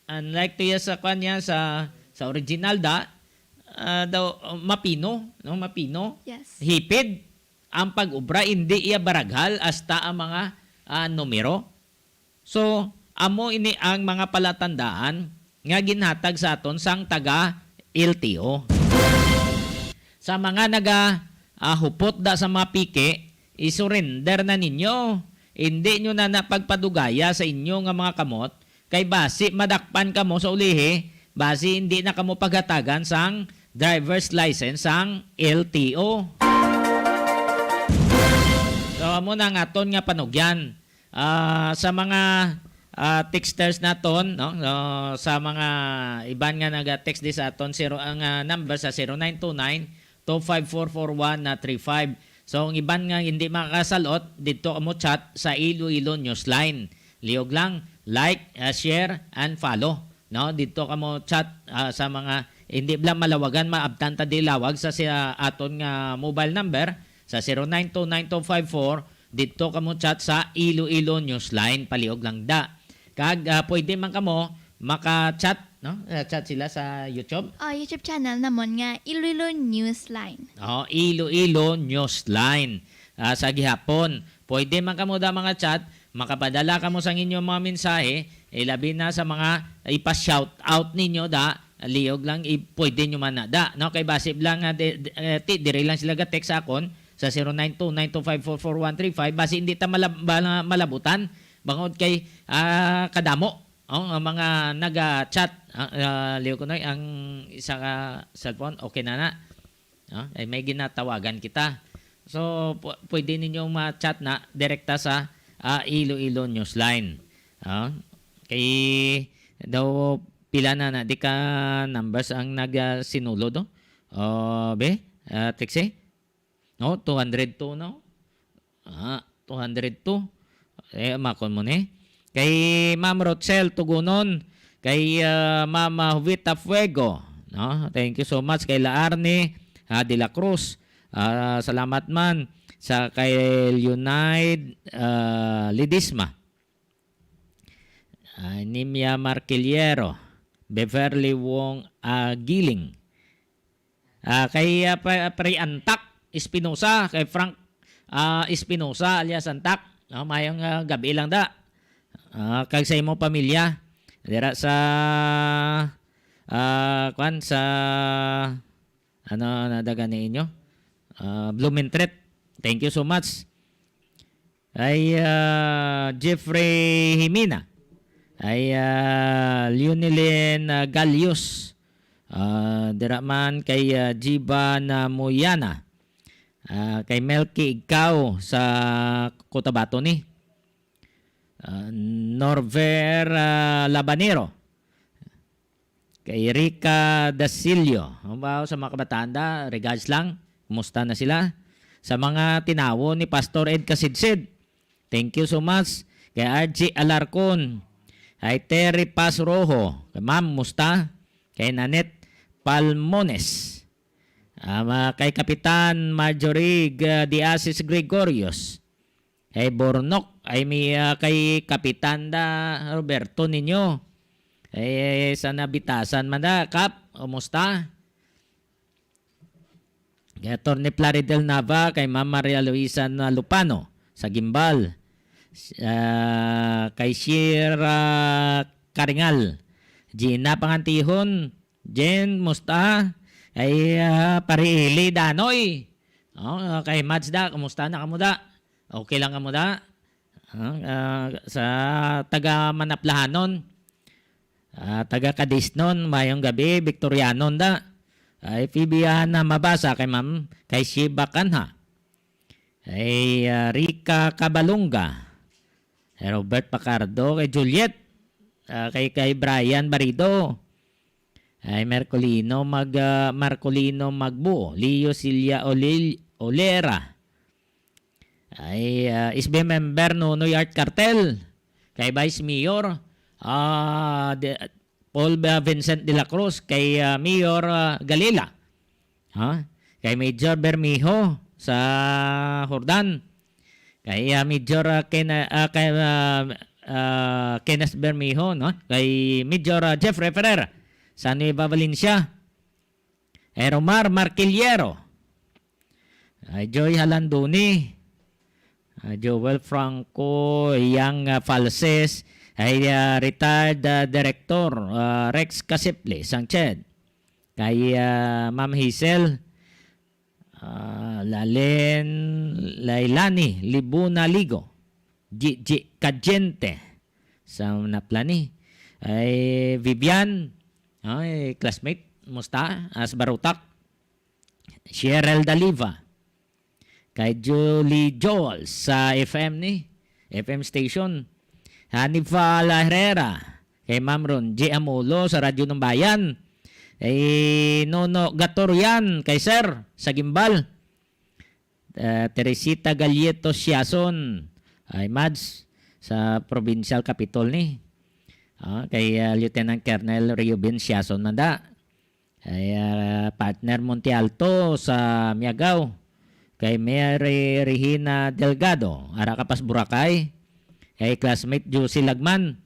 Unlike to iya sa kwan niya, sa, sa original da, ah, daw, uh, mapino, no? Mapino. Yes. Hipid ang pag-obra, hindi iya baraghal hasta ang mga, ah, numero. So, amo ini ang mga palatandaan nga ginhatag sa aton sang taga L T O. Sa mga naga, ah, hupot da sa mga piki, i-surrender na ninyo. Hindi nyo na na pagpadugaya sa inyo nga mga kamot, kay basi madakpan kamo sa ulihi, basi hindi na kamo paghatagan sang driver's license sang L T O. So, amo na ang aton nga panugyan. Ah, sa mga, ah, texters naton, no? Ah, sa mga iban nga naga-text di sa aton, zero, ang, ah, number sa zero nine two nine, two five four, four one three five. So, ang iban nga hindi makakasalot, didto kamo chat sa Iloilo Newsline. Liog lang, like, ah, share, and follow. No? Didto kamo chat, ah, sa mga hindi bala malawagan, maabtan ta di lawag sa, sa aton nga mobile number sa zero nine two nine two five four. Didto kamo chat sa Iloilo Newsline, paliog lang da. Kag, ah, pwede man kamo maka-chat, no? Ah, chat sila sa YouTube. Ah, YouTube channel namon nga Iloilo Newsline. Oh, Iloilo Newsline. Ah, sa gihapon, pwede man kamo da mga chat, makapadala kamo sang inyo mga mensahe, ilabi na sa mga ipa-shout out ninyo da, liog lang, i-, pwede nyo man na da, no? Kay basi lang nga di-, di-, eh, ti-, diri lang sila ga-text sa akon sa zero nine two nine two five four four one three five, basi hindi ta malab-, mala-, malabutan, bangod kay, ah, kadamo, oh, ang mga naga-chat, ah, ah, liog ko na, ang isa ka cellphone, okay na na. No? Ay, may ginatawagan kita. So, pu-, pwede ninyong ma-chat na direkta sa, ah, Iloilo Newsline. Ah, kay daw pila na na di ka numbers ang nag, ah, sinulod, oh. Oh, be? Ah, Trixie? No, two hundred two, no? Ah, two hundred two. Eh, makon mo ni. Kay Ma'am Rochelle Tugunon, kay, ah, Ma'am, ah, Jovita Fuego, no? Thank you so much. Kay Laarne, ah, de la Cruz, ah, salamat man. Sa kay Leonide, ah, Ledesma, ah, Nimia Marquillero, Beverly Wong Agiling, ah, kay, ah, pa-, Pre Antak Espinosa, kay Frank, ah, Espinosa alias Antak. No, mayong, ah, gabi lang da. Ah, kag sa imong pamilya dira sa, ah, kwan, sa, ano, nadaga ni inyo? Ah, Blumentritt. Thank you so much. Ay, ah, Jeffrey Jimena. Ay, ah, Leonilyn, ah, Galios. Ah, dira man kay, ah, Jiba na Muyana. Ah, kay Melky Igkaw sa Cotabato ni. Ah, Norver, ah, Labanero. Kay Rica Dasilio. Ang ba sa mga kabataan da? Regards lang. Kumusta na sila? Sa mga tinawo ni Pastor Ed Kasidsid. Thank you so much. Kay R J Alarcon. Kay Terry Paz Rojo. Kay Ma'am, musta? Kay Nanette Palmones. Ah, ma-, kay Kapitan Marjorie G-, de Asis Gregorios. Kay Bornok, ay may, ah, kay Kapitan da Roberto ninyo. Eh, sa nabitasan man da, Kap, kumusta? Kay Attorney Plaridel Nava, kay Ma'am Maria Luisa Nalupano, sa Gimbal. Ah, kay Shira Karingal, Gina Pangantihon, Jen, musta? Kay, ah, Pare Eli Danoy. Oh, kay Mads da, kumusta na kamo da? Okay lang kamo da? Ah, ah, sa taga Manaplahanon, ah, taga Cadisnon, mayong gabi, Victorianon da. Ay, Fibiana Mabasa kay Ma'am, kay Shiba Kanha. Kay, ah, Rica Cabalunga. Kay Robert Pacardo, kay Juliet, ah, kay, kay Brian Barido. Ay, Mercolino Mag-, ah, Marcolino Magbuo, Leo Silya Olil-, Olera. Ay, ah, S B member Nonoy Art Cartel. Kay Vice Mayor, ah, de-, Paul Ba-, Vincent de la Cruz. Kay, ah, Mayor, ah, Galila. Ha? Kay Major Bermejo sa Jordan. Kay, ah, Major, ah, Ken-, ah, kay, ah, ah, Kenneth Bermejo, no? Kay Major, ah, Jeffrey Ferrer sa Nueva Valencia. Kay Romar Marquillero. Ay, Joy Halanduni. Ah, Joel Franco, Yang, ah, Falses. Ay, ah, retired, ah, director, ah, Rex Casiple, Sanchez. Kay, ah, Ma'am Hazel, ah, Lalen Lailani, Libuna Ligo, Gigi Cadiente, sa Naplani. Ay, Vivian, ay, classmate, musta? As Barutak, Cheryl Daliva, kay Julie Joel sa F M ni, F M station. Hanifa La Herrera, kay Ma'am Ron J Amulo sa Radyo ng Bayan. Kay Nono Gatorian, kay Sir, sa Gimbal. Ah, Teresita Galleto Siason, ay Mads, sa Provincial Capitol ni. Ah, kay, ah, Lieutenant Colonel Reuben Siason man da. Kay, ah, partner Monte Alto sa Miagao. Kay Mary Regina Delgado, ara ka pas Boracay. Kay classmate Josie Lagman.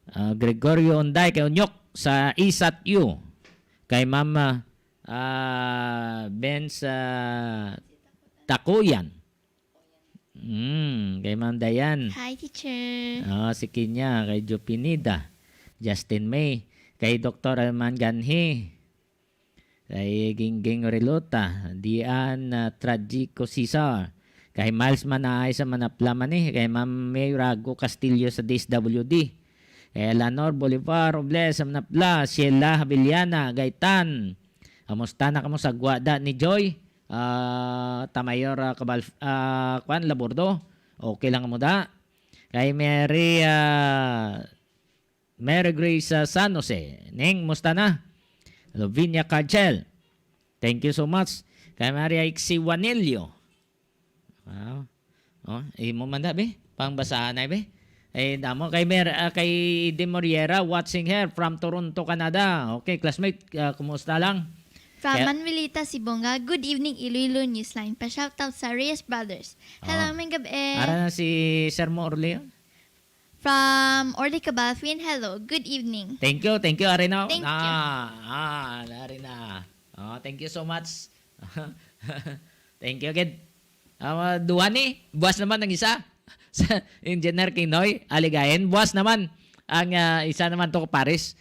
Ah, Gregorio Onday kay Unyok sa isat U. Kay Ma'am, ah, ah, Benz, ah, Takuyan. Mm, kay Ma'am Dayan. Hi, teacher. Ah, si Kinya, kay Jupinida, Justin May, kay Doktor Herman Ganhi, kay Gingging Relota, Dian, ah, Tragico Cesar, kay Miles Manaay sa Manapla man ni, kay Ma'am May Rago Castillo sa D S W D, kay Eleanor Bolivar Robles sa Manapla, Sheila Havillana, Gaitan. Kamusta na kamo sa gwada ni Joy? Ah, Tamayor, ah, Cabal-, ah, kwan, Laburdo? Okay lang mo da? Kay Mary, ah, Mary Grace, ah, San Jose. Ning, musta na? Lavinia Cargel. Thank you so much. Kay Maria Ixi Wanilio. Wow. Oh, imo man da, be? Pangbasahan na, be. Eh, damo kay Mer-, ah, kay Eden Moriera, watching here from Toronto, Canada. Okay, classmate, ah, kumusta lang? From Kaya Manuelita Sibonga, "Good evening, Iloilo Newsline." Pa-shoutout sa Reyes Brothers. Hello, Oh. May gabi. Ara na si Sir mo, Orleo? From Orly Cabalfin, "Hello, good evening." Thank you, thank you, Arino. Thank you. Ah, ah, Arina. Oh, thank you so much. Thank you, kid. Ah, duha ni, buwas naman ang isa. Sa Engineer Kinoy, Aligayen. Buwas naman ang, ah, isa naman to, Paris.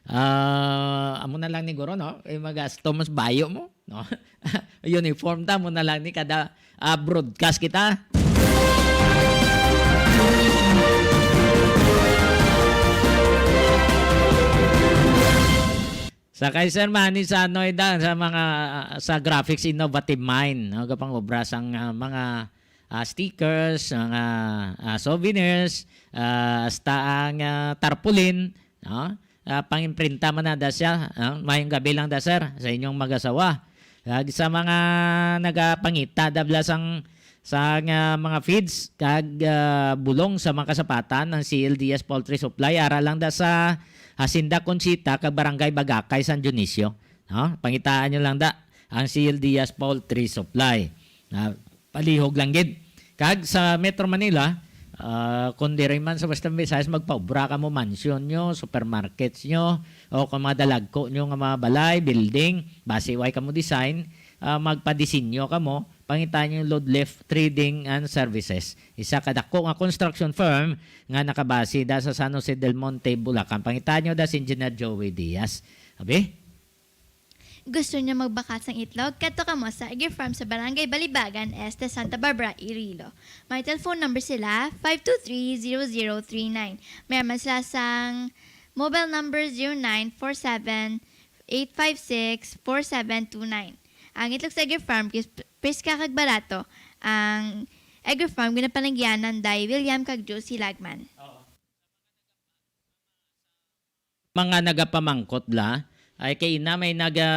Ah, amo na lang ni guro, no? Eh, magasto mas bayo mo, no? Uniform ta mo na lang ni kada, ah, broadcast kita. Sa kay Sir Manny Sanoy da, sa mga, sa Graphics Innovative Mind, no? Kapang obra sang, ah, mga, ah, stickers, mga, ah, souvenirs, ah, hasta ang, ah, tarpaulin, no? Ah, pang-imprinta man na da siya, no? Mayong gabi lang da, sir, sa inyong mag-asawa. Kag sa mga nagapangita da bala sang, sang, ah, mga feeds kag, ah, bulong sa mga kasapatan, ang C L D S Poultry Supply, ara lang da sa Hacienda Conchita kag Barangay Bagakay, San Dionisio. No? Pangitaan nyo lang da ang C L D S Poultry Supply. Ah, palihog lang gid. Kag sa Metro Manila, ah, kung diri man sa Western Visayas, magpaubra kamo, mansion nyo, supermarkets nyo, o kung mga dalagko nyo nga mga balay, building, basi way kamo design, ah, magpadisenyo kamo, pangitaan nyo Load Lift Trading and Services. Isa ka dako nga construction firm nga nakabase da sa San Jose del Monte, Bulacan. Pangitaan nyo da si Engineer Joey Diaz. Abi? Gusto niyo magbakas sang itlog? Kadto kamo sa Egger Farm sa Barangay Balibagan Este, Santa Barbara, Iloilo. May telephone number sila, five two three, zero zero three nine. May man sila sang mobile number, zero nine four seven, eight five six, four seven two nine. Ang itlog sa Egger Farm, pres-, preska kag barato. Ang Egger Farm, ginapanagyanan day William kag Josie Lagman. Oo. Mga nagapamangkot la, ay kay ina may naga,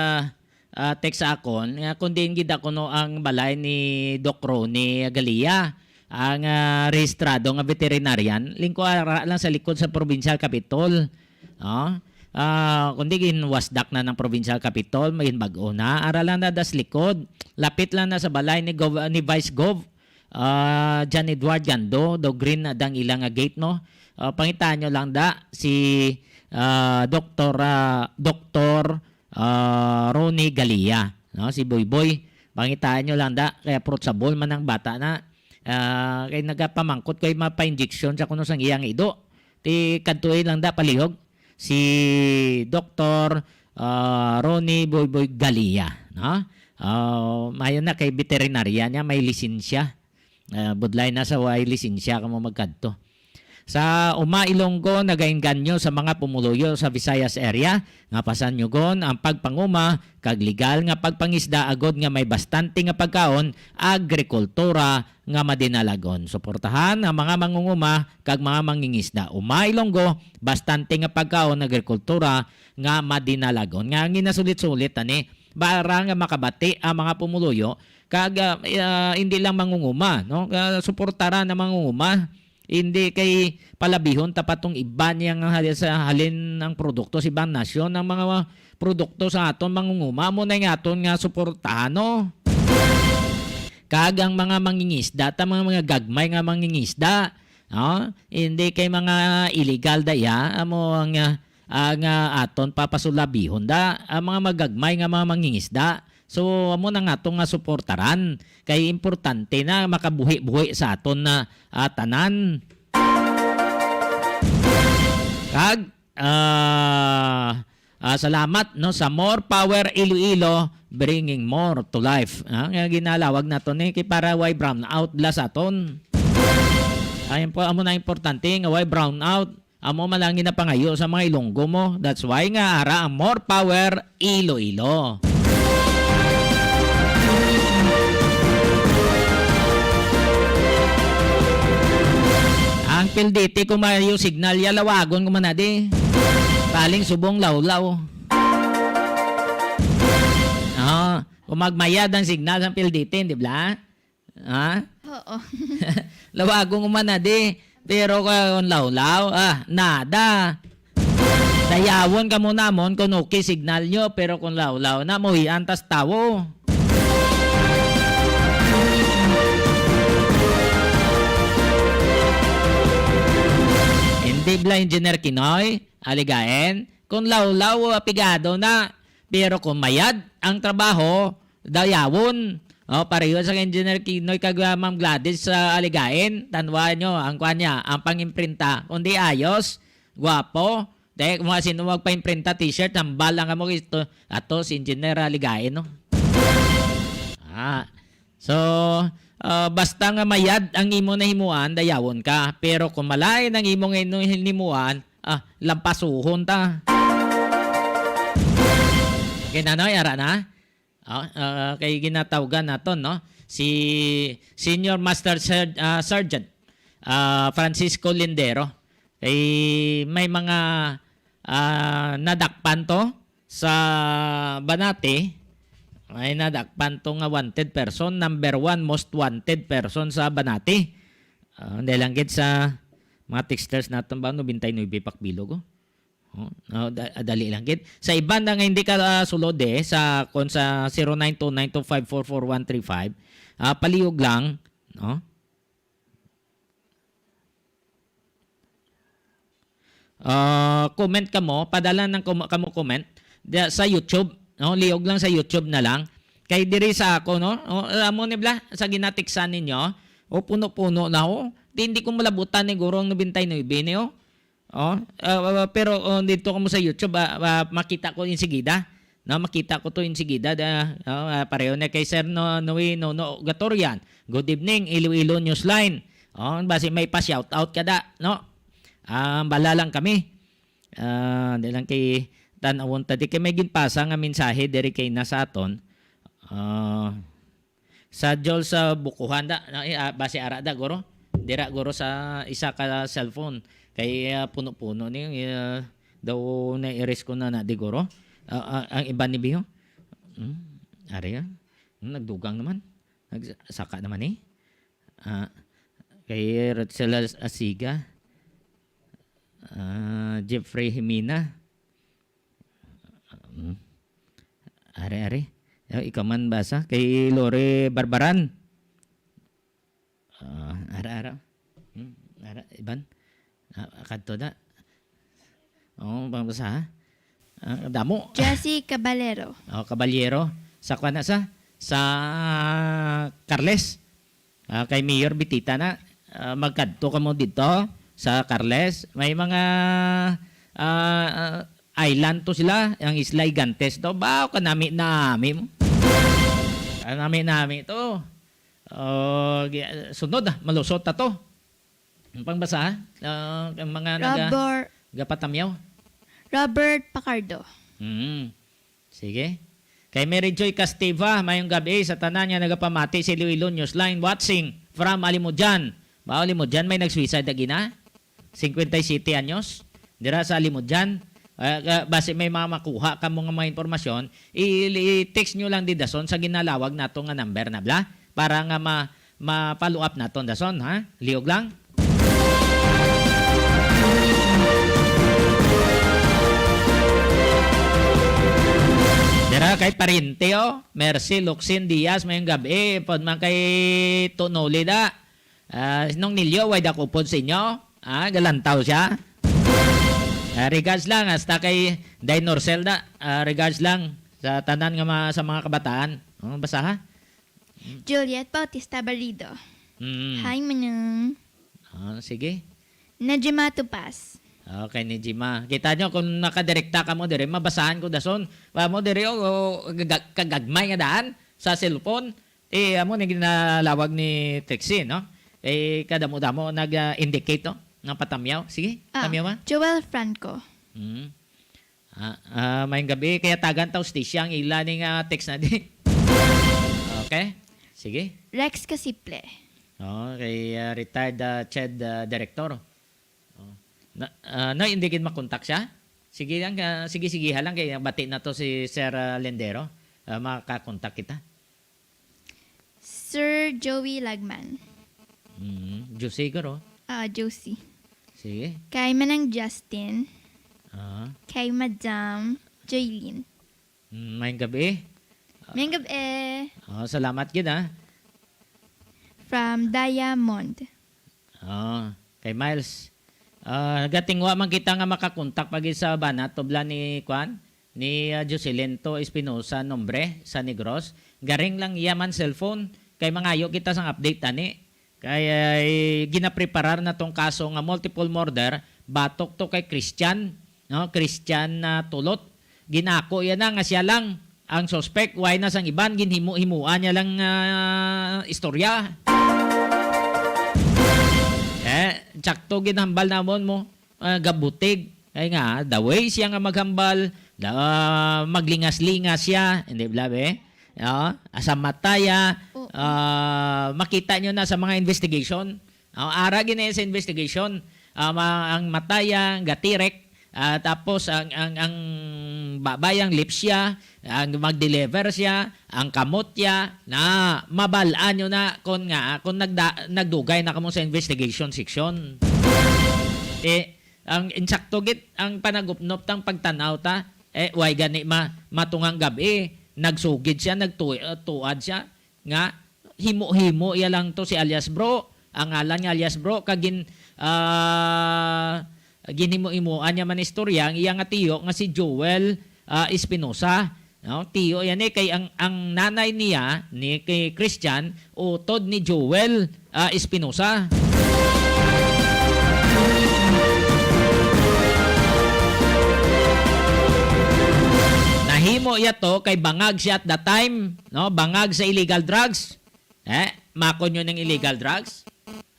ah, text sa akon nga kung diin gid ako no ang balay ni Doc Ronnie Galia, ang, ah, rehistrado nga veterinarian, lingko ara lang sa likod sa provincial capitol. Oh, ah, kundi ginwasdak na ng provincial capitol, may bag-o na. Ara lang na das likod. Lapit lang na sa balay ni Gov-, ni Vice Gov, ah, John Edward Gando, daw green na dang ilang nga gate, no? Ah, pangitaan nyo lang da si, ah, Doktor, ah, Doktor, ah, Ronnie Galia, no? Si Boy Boy. Pangitaan nyo lang da, kay approachable man ang bata na. Ah, kay nagapamangkot kay mapa-injection sa kuno sang iyang ido. Ti kadtuin lang da palihog si Doktor, ah, Ronnie Boyboy Galia, no? Ah, mayo na kay veterinarya niya, may lisensya. Ah, budlay na sa way lisensya kamo magkadto. Sa Uma Ilonggo, nagainganyo sa mga pumuluyo sa Visayas area nga pasanyugon ang pagpanguma kag legal nga pagpangisda agod nga may bastante nga pagkaon, agrikultura nga madinalagon. Suportahan ang mga mangunguma kag mga mangingisda. Uma Ilonggo, bastante nga pagkaon, agrikultura nga madinalagon. Nga ang ginasulit-sulit ani, para nga makabati ang mga pumuluyo kag, ah, ah, hindi lang mangunguma, no? Ah, suportaran ang mangunguma. Hindi kay palabihon ta pa tong iban niya nga hal-, sa halin ang produkto sa ibang nasyon, ang mga produkto sa aton mangunguma mo na nga aton nga suportahan, no? Kag ang mga mangingisda, ta mga, mga gagmay nga mangingisda, no? Hindi kay mga illegal da iya, amo ang, ah, ang, ah, aton papasulabihon da, ang mga magagmay nga mga mangingisda. So, amo na nga aton nga suportaran. Kay importante na makabuhi-buhi sa aton na, ah, tanan. Kag, ah, ah, salamat, no, sa More Power Iloilo, bringing more to life. Ah, nga ginalawag nato ni kay para way brownout bala sa aton. Ayun po, amo na importante nga way brownout. Amo man lang ginapangayo sa mga Ilonggo mo. That's why nga ara ang More Power Iloilo. Ang Pilditi, kung maayo signal ya, lawagon ko man na di. Paling subong lawlaw. Ah, kung magmayad ang signal sa Pilditi, di ba? Ha? Oo. Lawagon ko man na di. Pero kung lawlaw, ah, nada. Dayawon kamo namon kung okay signal nyo, pero kung lawlaw na, muhian tas tawo. Hindi bala, Engineer Kinoy, aligain, kung lawlaw, apigado na. Pero kung mayad ang trabaho, dayawon. Oh, pareho sa Engineer Kinoy kag, ah, Ma'am Gladys sa aligain, tanwa nyo, ang kuan niya, ang pang-imprinta. Kung di ayos, gwapo, di, kung sino magpa-imprinta t-shirt, hambal lang kamo, ito, ato si Engineer Aligain, no? Ah, so, ah, basta nga mayad ang imo nahimuan, dayawon ka. Pero kung malain ang imo nga ino-, hinimuan, ah, lampasuhon ta. Okay na, no? Yara na? Ah, ah, kay ginatawgan naton, no? Si Senior Master Ser-, ah, Sergeant, ah, Francisco Lindero. Kay may mga, ah, nadakpan to sa Banati. May nadakpan to nga wanted person, number one most wanted person sa Banati. Ah, dahil lang gid sa mga texters naton ba, nobenta y nuebe pakbilog, oh. Oh, no, da-, dali lang gid. Sa iban na nga hindi ka, ah, sulod, eh, sa, kon sa zero nine two nine two five four four one three five, ah, palihog lang, no? Ah, comment kamo, padala ng kom-, kamo comment da-, sa YouTube, no? Lihog lang sa YouTube na lang. Kay diri sa ako, no? O, amo ni bala, sa ginatiksan ninyo, o, puno-puno na, o. Di, hindi ko malabutan ni guro ang nobenta y nuebe ni, o. Oh, ah, ah, pero, oh, dito kamo sa YouTube, ah, ah, makita ko insigida. No, makita ko to insigida. Da, oh, ah, pareho na kay Sir No-, Noe Nono Gatorian. Good evening, Iloilo Newsline. Oh, basi may pa-shoutout ka da, no? Ah, bala lang kami. Ah, di lang kay tan-awon ta, di kay may ginpasa nga mensahe diri kay na sa aton. Ah, Sa Jol sa Bukuhan da, na, eh, ah, basi ara da, guro. Dira, guro, sa isa ka cellphone. Kay, ah, puno-puno ni, ah, daw na-erase ko na na di, guro. Ah, ah, ang iban ni Biho. Hmm, ari, ah. Hmm, nagdugang naman. Nagsaka naman, eh. Ah, kay Rachel As-, Asiga. Ah, Jeffrey Jimena. Hmm. Ari, ari. Oh, ikaw man basa kay Lori Barbaran. Ah, ara, ara. Hmm, ara, iban. Ah, kadto da. Oh, pangbasa, ha? Ah, damo. Jessie Caballero. Oh, Caballero. Sa kuan na sa, sa Carles. Ah, kay Mayor Bitita na, ah, magkadto kamo dito sa Carles. May mga, ah, ah, island to sila, ang Isla Gigantes to. Baw, kanami-nami mo. Kanami-nami to. Oh, gi-, sunod, ah, malusot ta to. Ang pangbasa, ah, ang mga naga-, Robert gapatamyaw. Robert Pacardo. Mm. Sige. Kay Mary Joy Castiva, mayong gabi sa tanan nga nagapamati sa Iloilo Newsline, watching from Alimodian. Ba, Alimodian, may nag-suicide lagi na? Cincuenta y siete anyos. Dira sa Alimodian. Ah, ah, basi may mga makuha kamo nga mga impormasyon, i-, i-text nyo lang di dason sa ginalawag nato nga number na bala para nga ma-, ma-follow up naton dason, ha? Liog lang. Dira kay Pariente, oh. Mercy Luxin Diaz, mayong gab-i. Pod man kay Tunoli da. Ah, Nong Nilio, way dakupon sa inyo? Ah, galantaw siya. Ah, regards lang, hasta kay Day Norcel da. Ah, regards lang sa tanan nga mga, sa mga kabataan. Oh, basa ha? Juliet Bautista Barrido. Mm. Hi, Manong. Ah, sige. Najima Tupas. Okay, ni Jima. Kita nyo, kung nakadirekta ka mo diri, mabasahan ko dason. Wa mo diri, oh, oh, gag-, kagagmay nga daan sa cellphone. Eh, amo ni ginalawag ni Trixie, no? Eh, kadamo-damo nag-, ah, indicate, no? Nga patamyaw. Sige, ah, tamyaw, ma. Joel Franco. Mm. Ah, ah, mayong gabi. Kaya tagan ta hustisya ang ila ni nga text na di. Okay? Sige. Rex Casiple. Oh, kay, ah, retired, ah, CHED, ah, director. Oh. Na, ah, na, hindi gid makontak siya? Sige lang, ah, sige, sige ha lang kay bati na to si Sir, ah, Lendero. Ah, makakontak kita. Sir Joey Lagman. Mm, Juicy, guro. Ah, Juicy. Sige. Kay Manang Justin. Ah. Kay Madam Jaylene. Mm, maayong gabi. Maayong gabi. Oh, salamat gid, ha. From Diamond. Oh, kay Miles. Ah, gatingwa man kita nga makakontak pa gid sa bana, tubla ni, kwan, ni, ah, Jocelyn to Espinosa, nombre, sa Negros. Garing lang iya man cellphone, kay mangayo kita sang update tani. Kay, ay, ginapreparar na tong kaso nga multiple murder, batok to kay Christian, no? Christian na Tulot. Ginako iya na nga siya lang ang suspect, way na sang iban, ginhimo-himoan niya lang, ah, istorya. Eh, tsakto ginhambal namon mo, ah, gabutig. Kay nga, the way siya nga maghambal, the, ah, maglingas-lingas siya, hindi bala, be? Ah, sa mata ya, Oo. ah, makita nyo na sa mga investigation. Ah, ara gini sa investigation. Ah, ma-, ang mata ya, gatirek, ah, tapos ang, ang, ang babay, ang lips siya, ang mag-deliver siya, ang kamot ya, na mabal-an nyo na kung nga, kung nagda-, nagdugay na kamo sa investigation section. Eh, ang insakto gid, ang panagupnop tang pagtanaw ta, eh, way gani ma-, matungang gab-i, nagsugid siya, nagtu-, uh, tuad siya, nga himo-himo iya lang to si alias Bro. Ang ngalan nga alias Bro, kag gin-, ah, ginhimo-himoan niya man istorya ang iya nga tiyo nga si Joel, ah, Espinosa. No? Tiyo yan eh, kay ang, ang nanay niya, ni kay Christian, utod ni Joel, ah, Espinosa. Nahimo iya to kay bangag siya at the time, no? Bangag sa illegal drugs. Eh, makon yun ang illegal drugs.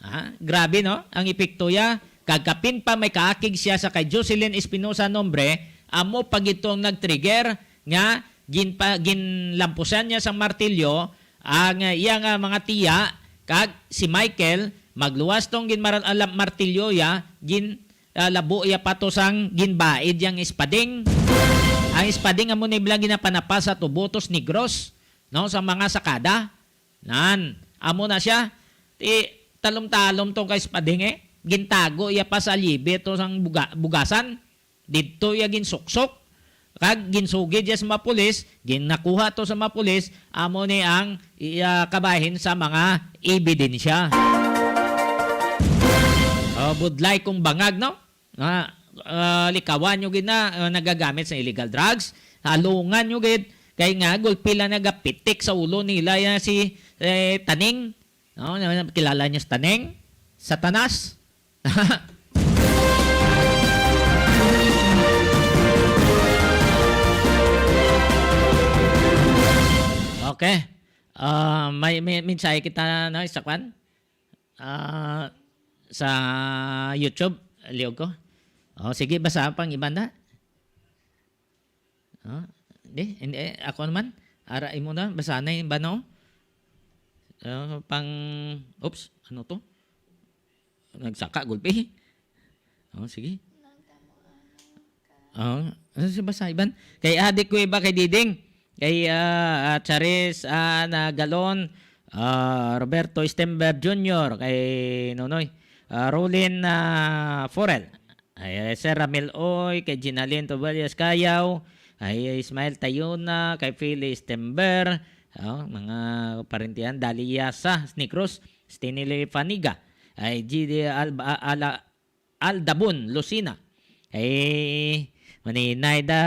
Ah, grabe, no? Ang epekto ya. Kag kapin pa may kaakig siya sa kay Jocelyn Espinosa nombre, amo pa gid to ang nag-trigger nga ginpa-, ginlampusan niya sang martilyo ang, ah, iya nga mga tiya, kag si Michael, magluwas tong ginmaral-, alam-, martilyo ya, gin-, ah, labo ya pa to sang ginbaid yang espading. Ang espading amo ni bala ginapanapa sa Tubutos Negros, no, sa mga sakada. Nan, amo na siya. Ti, talom-talom to kay espading, eh. Gintago iya pa sa libe to sang buga-, bugasan. Didto iya ginsuksok, kag ginsugid iya sa mga pulis, ginakuha to sa mga pulis, amo ni ang iya kabahin sa mga ebidensya. Oh, budlay kung bangag, no? Nga, ah, likawan nyo gid na, ah, nagagamit sa illegal drugs, halungan nyo gid, kay nga gulpi lang nagapitik sa ulo nila yan si, eh, Taning. No? Kilala nyo si Taning? Satanas? Okay. Ah, may, may mensahe kita na isa kwan? Ah, sa YouTube, liog ko. Oh, sige, basa pang iban na. Ah, di, hindi, eh, ako naman. Ara, imo na, basa na yung bano. Ah, pang, oops, ano to? Nagsaka, gulpi. Oh, sige. Oh, ano si basa, iban? Kay Adik Cueva, kay Diding, kay, ah, ah, Charis, ah, na Galon, ah, Roberto Stember Junior, kay Nonoy, ah, Rolin, ah, Forel. Ay, ay, Sir Ramil Oy, kay Ginalyn Tobias Cayaw, ay, Ismael Tayona, kay Phyllis Tember, oh, mga parentihan, Dalia sa Negros, Stanley Faniga, ay, G D Alba, Ala, Aldabon, Lucina, ay, Maninay da,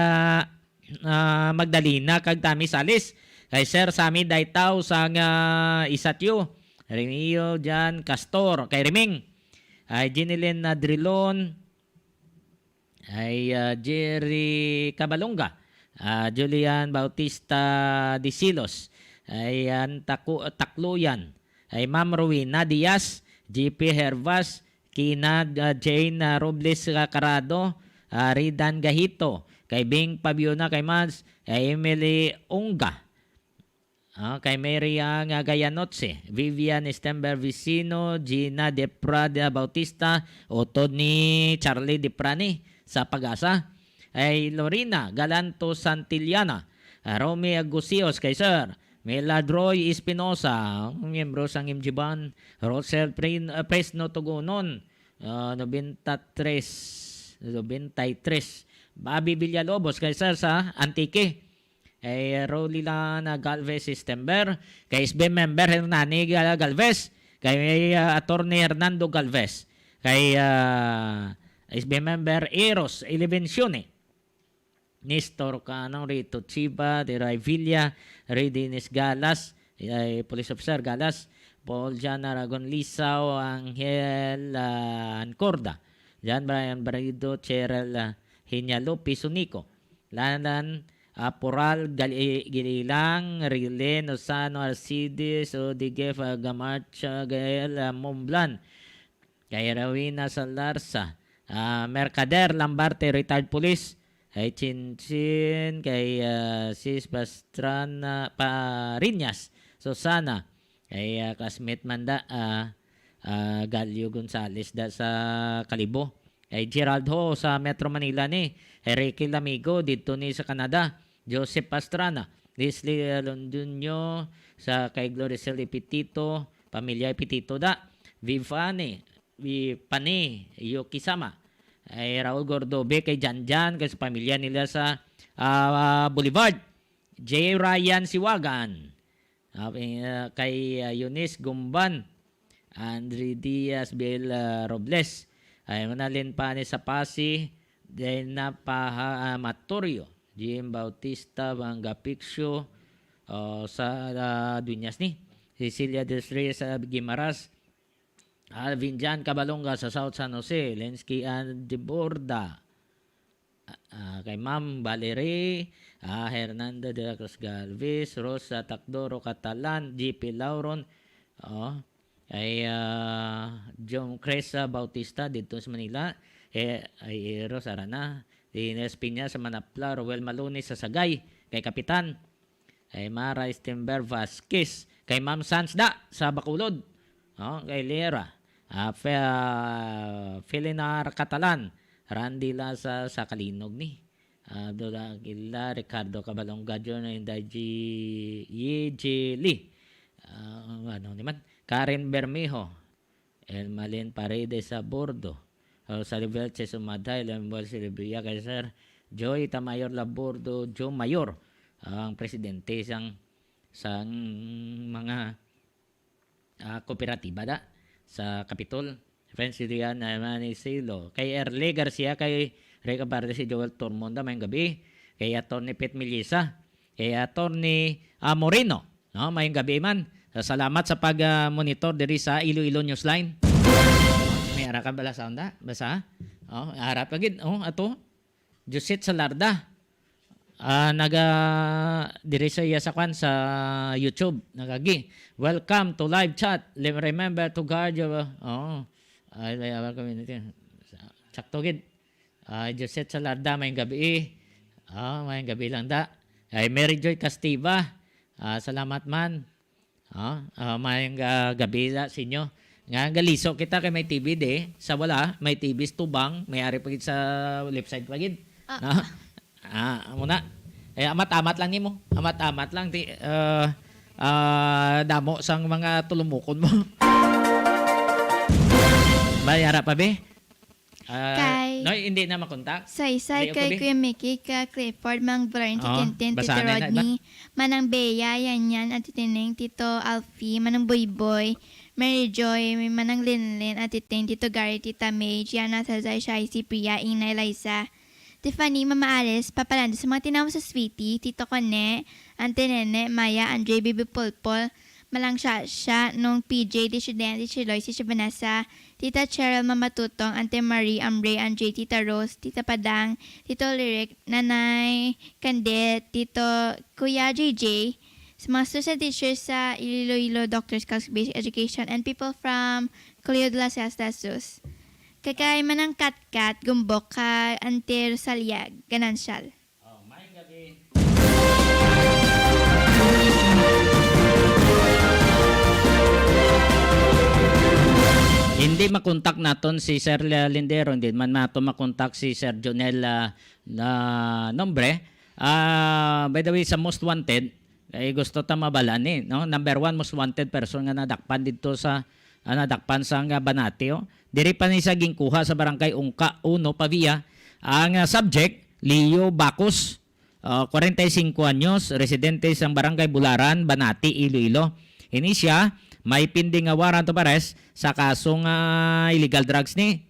ah, Magdalena, kag Tami Salis, kay Sir Sammy Daitaw sang, ah, Isatyo, Remio Jan Castor, kay Reming, ay, Jinilin Nadrilon, ay, ah, Jerry Cabalonga, ah, Julian Bautista Disilos, ay, Antaku-, Takluyan, ay, Ma'am Rowena Diaz, G P Hervas, Kina, ah, Jane, ah, Robles, ah, Carado, ah, Ridan Gahito, kay Bing Pabiona, kay Mads, kay Emily Unga, ah, kay Mary Ang, ah, Gayanotse, Vivian Stember Vicino, Gina Deprada Bautista, utod ni Charlie Deprani sa Pag-asa, ay Lorena Galanto Santillana, ah, Romy Agusios, kay Sir, Miladroy Espinosa, miyembro sang M G Ban. Rosel Prin-, ah, Fresno Tugunon, ah, nobenta tres, nobenta y tres. Bobby Villalobos, kay sir sa Antique. Kay Rolilana Galvez Stember, kay S B member Hernani Gal-, Galvez, kay, ah, Attorney Hernando Galvez, kay, ah, S B member Eros Elevencione, Nestor Canong, Rito Chiba, Deray Villa, Ray Dennis Galas, ay, police officer Galas, Paul Jan Aragon Lisaw, Angel, ah, Ancorda, Jan Brian Barido, Cheryl, ah, Hinyalo, Pisunico, Lanan, ah, Pural, Gali-, Gililang, Rilin, Osano, Arcides, Odiguez, ah, Gamarcha, Gael, ah, Momblan, kay Rowena Salarsa, ah, Mercader Lambarte, retired police, kay Chinchin, kay, ah, Sis Pastrana, Pariñas, Susana, kay, ah, classmate man da, ah, ah, Galio Gonzales da sa Kalibo. Kay Gerald Ho sa Metro Manila ni. Kay Ricky Lamigo didto ni sa Canada. Joseph Pastrana, Leslie Londoño sa kay Gloricel Epitito, pamilya Epitito da. Vivani, Vipani, Yukisama. Ay Raul Gordobe kay Janjan, kay sa pamilya nila sa, ah, Boulevard. J Ryan Siwagan. Ah, eh, kay, ah, Eunice Gumban, Andre Diaz, Bill, ah, Robles. Ay, Manalin Panis sa Pasi, Dena Paha, ah, Matorio, Jim Bautista, Banga Piccio, oh, sa, ah, Dueñas ni. Cecilia Del Reyes sa Guimaras, Alvin Jan Cabalonga sa South San Jose, Lensky Ann de Borda, ah, kay Ma'am Valerie, ah, Hernando de la Cruz Galvez, Rosa Tacdoro Catalan, G P Lauron, oh, kay, ah, Jom Cresa Bautista didto sa Manila, eh, ay Eros Arana, Ines Piña sa Manapla, Roel Maluni sa Sagay, kay Kapitan, kay Mara Stember Vasquez, kay Ma'am Sans da sa Bacolod, oh, kay Lera, ah, Fe-, ah, Felinar Catalan, Randy Lasa sa Kalinog ni. Ah, Abdul Aguila, Ricardo Cabalonga Junior, Inday G-, Yi Ji Lee. Ah, ano ni man? Karen Bermejo, Elmalin Paredes sa Bordo, Rosario Velches Umaday, Lemuel Silvia, kay Sir Joy Tamayor Labordo, Joe Mayor, ang presidente sang, sang mga, ah, kooperatiba da sa Kapitol. Friends, si Rian, ah, Manny Silo. Kay Erle Garcia, kay Rica Verde, si Joel Tormonda, mayong gabi. Kay Attorney Pete Melisa. Kay Attorney, ah, Moreno. No, mayong gabi man. Sa-, salamat sa pag, ah, monitor diri sa Iloilo Newsline. May ara ka bala sa onda? Basa? Oh, ara pa gid. Oh, ato. Josette Salarda. Ah, naga, diri sa iya sa kwan, sa YouTube, nagagi. "Welcome to live chat. Lem-, remember to guard your," oh. Ay, may awal community. Sakto gid. Ah, Josette Salarda, mayong gabi. Ah, mayong gabi lang da. Ay, Mary Joy Castiva. Ah, salamat man. Ah, ah, mayong, ah, gabi sa, sa inyo. Nga, galiso kita kay may T V di. Sa wala, may T V sa tubang, may ari pa gid sa left side pa gid. Ah. No? Ah, amo na. Eh, amat-amat lang nimo. Amat-amat lang ti, ah, ah, damo sang mga tulumukon mo. May ara pa, be? Ah, Kay no, hindi na makontak? Saysay Hindi, kay okay, be. Kuya Mickey, ka Clifford, Mang Valorant, Oo, Tintin, Tito basahan na yung iba. Rodney, Manang Bea, Yan Yan, Ate Tineng, Tito Alfie, Manang Boy Boy, Mary Joy, Manang Linlin, Ate Ting, Tito Gary, Tita May, Gianna, Sazay, Shai, si Priya, Inay Liza, Tiffany, Mama Alice, Papa Lando, sa mga tinawo sa Sweetie, Tito Kone, Ante Nene, Maya, Andre, Bibi Polpol, Malang Shasha, Nong P J, Tito Shiden, Tito Shiloy, Tito Vanessa, Tita Cheryl, Mama Tutong, Ante Marie, Ambre, Andre, Tita Rose, Tita Padang, Tito Lyric, Nanay Candit, Tito Kuya J J, sa mga students and teachers sa Iloilo Doctors College Basic Education, and people from Colegio de las Islas de Sus. Kay kay Manang Katkat, Gumbok, ka Ante Rosalia, Ganancial. Oh, may gabi. Hindi makontak naton si Sir Lindero, hindi man nato makontak si Sir Jonel, ah, na nombre. Ah, by the way, sa Most Wanted, Kay gusto ta mabal-an ni, no? Number one most wanted person nga nadakpan didto sa, ah, nadakpan sa nga Banati, oh. Diri pa ni sa ginkuha sa Barangay Ungka uno, Pavia, ang, ah, subject, Leo Bacos, ah, kwarenta y singko anyos, residente sang Barangay Bularan, Banati, Iloilo. Ini siya may pending nga warrant of arrest sa kaso nga illegal drugs ni.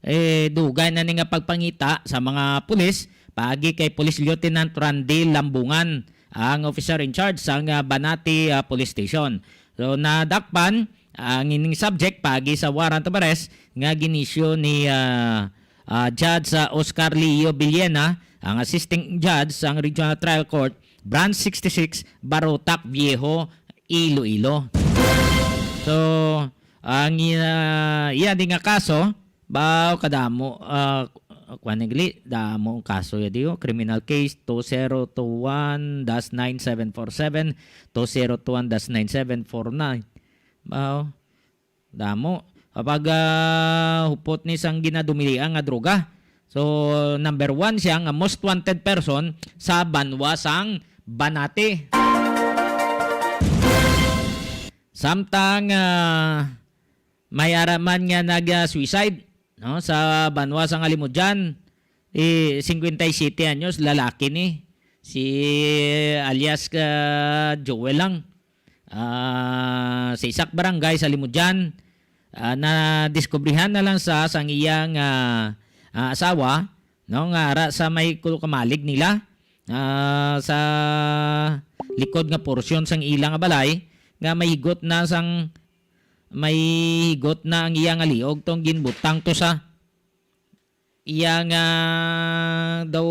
Eh, dugay na ni nga pagpangita sa mga pulis paagi kay Police Lieutenant Randy Lambungan, ang officer in charge sang, ah, Banati, ah, Police Station. So, nadakpan ang ining subject paagi sa warrant of arrest nga ginisyu ni, ah, ah, Judge, ah, Oscar Leo Villena, ang assisting judge sang Regional Trial Court, Branch sixty-six, Barotac Viejo, Iloilo. So, ang, ah, iya di nga kaso, baw kadamo, ah, kuwan ni gali, damo ang kaso ya di, oh. Criminal case two zero two one dash nine seven four seven, two zero two one dash nine seven four nine. Baw, damo. Kapag, ah, hupot ni sang ginadumilian nga droga. So, number one siya nga most wanted person sa banwa sang Banati. Samtang, ah, may ara man nga nag, ah, suicide, no, sa banwa sang Alimodian, eh, cincuenta y siete anyos, lalaki ni, si alias ka Joel lang. Ah, sa isa ka barangay sa Alimodian, ah, nadiskubrihan na lang sa, sang iyang, ah, ah, asawa, no, nga ara sa may kulo ka malig nila, ah, sa likod nga porsyon sang ila nga balay, nga may higot na sang, may higot na ang iya nga liog tong ginbutang to sa iya nga daw,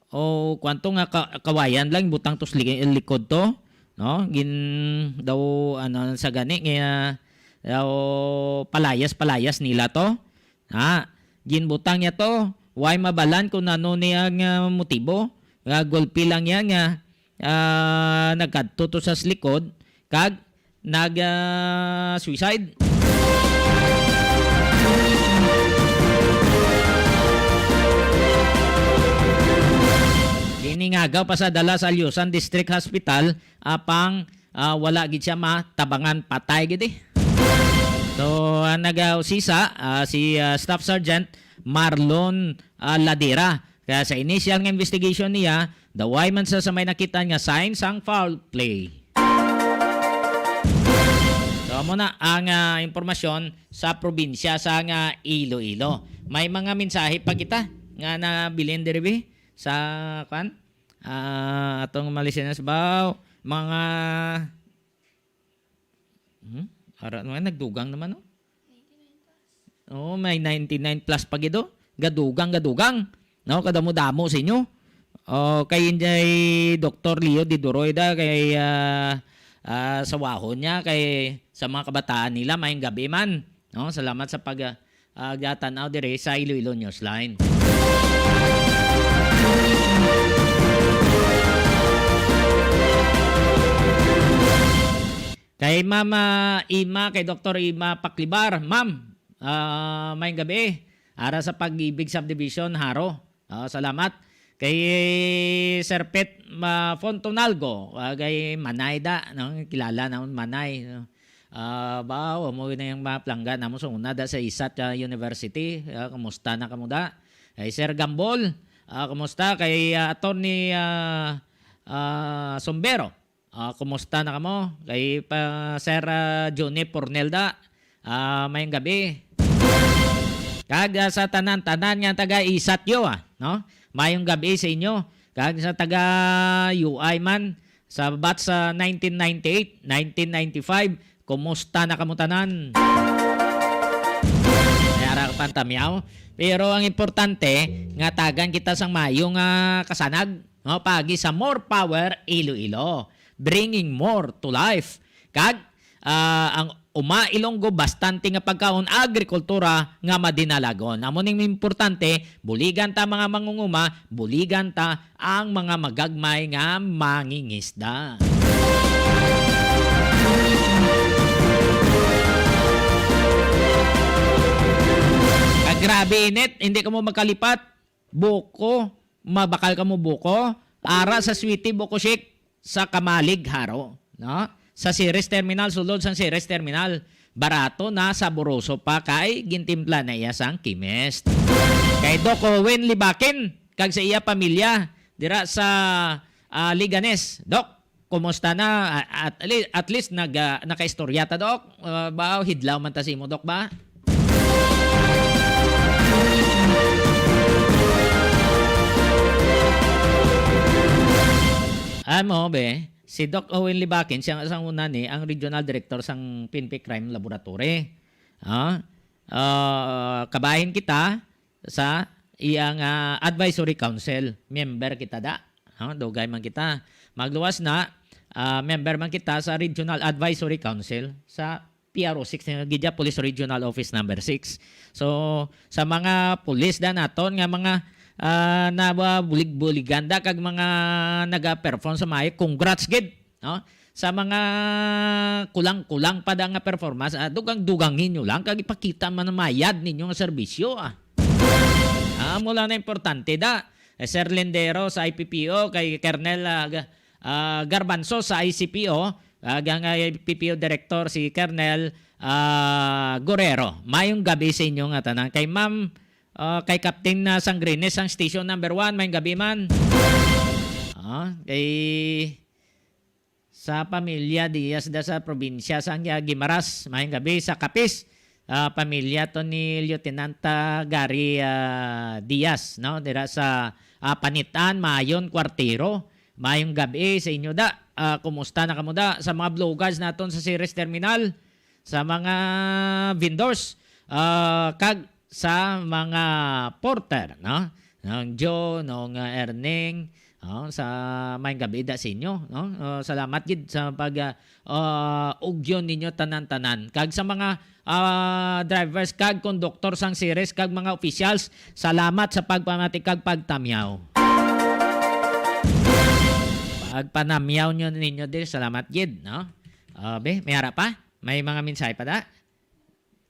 o kwanto nga ka-, kawayan lang butang to sa li-, likod to, no? Gin-, daw, ano, sa gani nga daw palayas-palayas nila to. Ha? Ginbutang niya to. Way mabalan kung ano ni ang, ah, motibo. Nga gulpi lang yan nga, ah, nagkadto to sa likod kag nag, ah, suicide. Giningagaw pa sa dala sa Alyusan District Hospital, apang, ah, wala gid siya matabangan, patay gid eh. So, ang nagausisa, ah, si, ah, Staff Sergeant Marlon, ah, Ladera. Kaya sa initial nga investigation niya, daway man sa, sa may nakita nga sign sang foul play. So, amo na ang, ah, impormasyon sa probinsya sa nga Iloilo. May mga mensahe pa kita nga nabilin diri, bi, sa, kwan? Ah, atong mga listeners ba, mga, hmm? Ara, mga nagdugang naman, no? Oo, may ninety-nine plus pa gid, oh. Gadugang, gadugang. No, kadamo-damo sa inyo. Oh, kay Inday Doktor Leo Diduroy da, kay, ah, ah, sawahon niya, kay sa mga kabataan nila, mayong gabi man. No, salamat sa pag, ah, ah, gatan-aw dire sa Iloilo Newsline. Kay Mama Ima, kay Doktor Ima Paklibar, Ma'am, ah, mayong gabi. Ara sa Pag-ibig Subdivision, Jaro. Ah, salamat. Kay Sir Pet Ma-, Fontonalgo, ah, kay Manay da, no? Kilala namon Manay, no? Ah, ba, amo na yung mga palangga namon sa una da sa Isat, ah, University. Ah, kumusta na kamo da? Kay Sir Gambol, ah, kumusta? Kay, ah, Attorney, ah, ah, Sombero, ah, kumusta na kamo? Kay pa Sir, ah, Johnny Pornelda, ah, mayong gabi. Kag, ah, sa tanan-tanan nga taga Isat yo, ah, no? Mayong gabi sa inyo. Kag sa taga U I man, sa batch sa nineteen ninety-eight, nineteen ninety-five, kumusta na kamo tanan? May ara ka pang tamyaw. Pero ang importante, nga tagan kita sang mayo nga kasanag, no? Paagi sa More Power Iloilo, bringing more to life. Kag, ah, ang Uma Ilonggo, bastante nga pagkaon, agrikultura nga madinalagon. Amo ning importante, buligan ta mga mangunguma, buligan ta ang mga magagmay nga mangingisda. Kag grabe init, hindi kamo makalipat. Buko, mabakal kamo buko. Ara sa Sweetie Buko Shake sa Kamalig, Jaro, no? Sa Ceres Terminal, sulod sang Ceres Terminal, barato na, saboroso pa kay gintimpla na iya sang chemist. Kay Doc Owen Libakin kag sa iya pamilya dira sa, ah, Leganes. Doc, kumusta na? A-, at le-, at least nag, ah, nakaistorya ta, Doc. Ah, ba, hidlaw man ta sa imo, Doc, ba? Amo, be, si Doc Owen Libakin, siya nga sang una ni ang regional director sang P N P Crime Laboratory. Ah, ah, kabahin kita sa iya nga advisory council. Member kita da. No? Dugay man kita. Magluwas na, ah, member man kita sa Regional Advisory Council sa P R O six, nga gidya Police Regional Office Number Six. So, sa mga pulis da naton nga mga, ah, nabulig-buligan da kag mga naga-perform sa maayo, congrats gid, no? Sa mga kulang-kulang pa da nga performance, ah, dugang-dugangi nyo lang kag ipakita man ang mayad ninyo nga serbisyo, ah. Ah, mula na importante da. Eh, Sir Lindero sa I P P O, kay Colonel, ah, Ga-, ah, Garbanzo sa I C P O, ah, ang I P P O Director si Colonel, ah, Guerrero. Mayong gabi sa inyo nga tanan. Kay Ma'am, ah, kay Captain, ah, Sangrines ang station number one, mayong gabi man. Ah, kay sa pamilya Diaz da sa probinsya sang Guimaras, mayong gabi. Sa Capiz, ah, pamilya to ni Lieutenant, ah, Gary, ah, Diaz, no? Dira sa, ah, Panitan, Mayon, Cuartero. Mayong gabi sa inyo da. Ah, kumusta na kamo da? Sa mga vloggers naton sa Ceres Terminal, sa mga vendors, ah, kag sa mga porter, no? Nong Joe, nong, ah, Erning, oh, sa mayong gabi da sa inyo, no? Oh, salamat gid sa pag, ah, ah, ugyon ninyo tanan-tanan. Kag sa mga, ah, drivers kag konduktor sang Ceres kag mga officials, salamat sa pagpamati kag pagtamyaw. Pagpanamyaw nyo ninyo din, salamat gid, no? Ah, be, may ara pa? May mga mensahe pa da?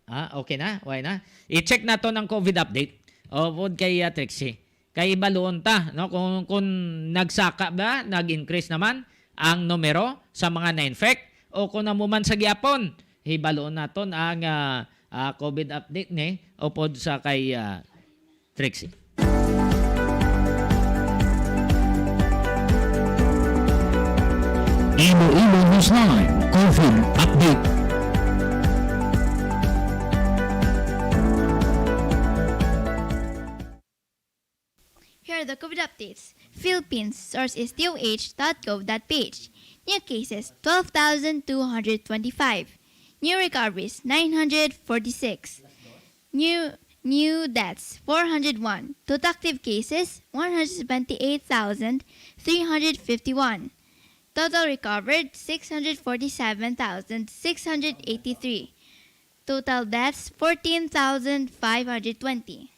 Ah, okay na? Okay na? I-check naton ang COVID update. O, upod kay, ah, Trixie. Kay ibaluon ta, no? Kung, kung nagsaka ba, nag-increase naman ang numero sa mga na-infect, o kung amo man sa gihapon, hibaluon naton ang, ah, ah, COVID update ni upod sa kay, ah, Trixie. Iloilo Newsline COVID Update. Here are the COVID updates. Philippines, source is T O H dot gov dot P H. New cases, twelve thousand two hundred twenty-five. New recoveries, nine hundred forty-six. New, new deaths, four hundred one. Total active cases, one hundred seventy-eight thousand three hundred fifty-one. Total recovered, six hundred forty-seven thousand six hundred eighty-three. Total deaths, fourteen thousand five hundred twenty.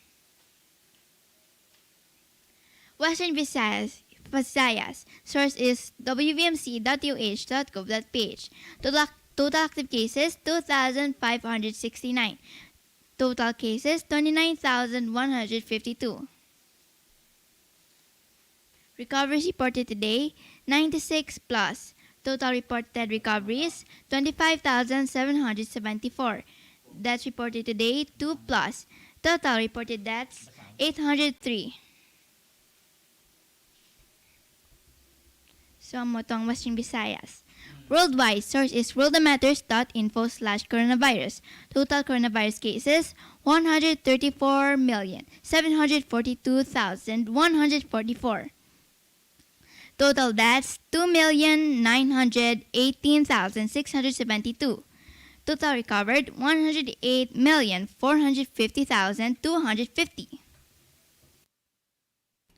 Western Visayas, Visayas. Source is W V M C dot U H dot gov dot P H. Total, total active cases, two thousand five hundred sixty-nine. Total cases, twenty-nine thousand one hundred fifty-two. Recoveries reported today, ninety-six plus. Total reported recoveries, twenty-five thousand seven hundred seventy-four. Deaths reported today, two plus. Total reported deaths, eight hundred three. So, amo to ang Western Visayas. Worldwide, source is world matters dot info slash coronavirus. Total coronavirus cases, one hundred thirty-four million seven hundred forty-two thousand one hundred forty-four. Total deaths, two million nine hundred eighteen thousand six hundred seventy-two. Total recovered, one hundred eight million four hundred fifty thousand two hundred fifty.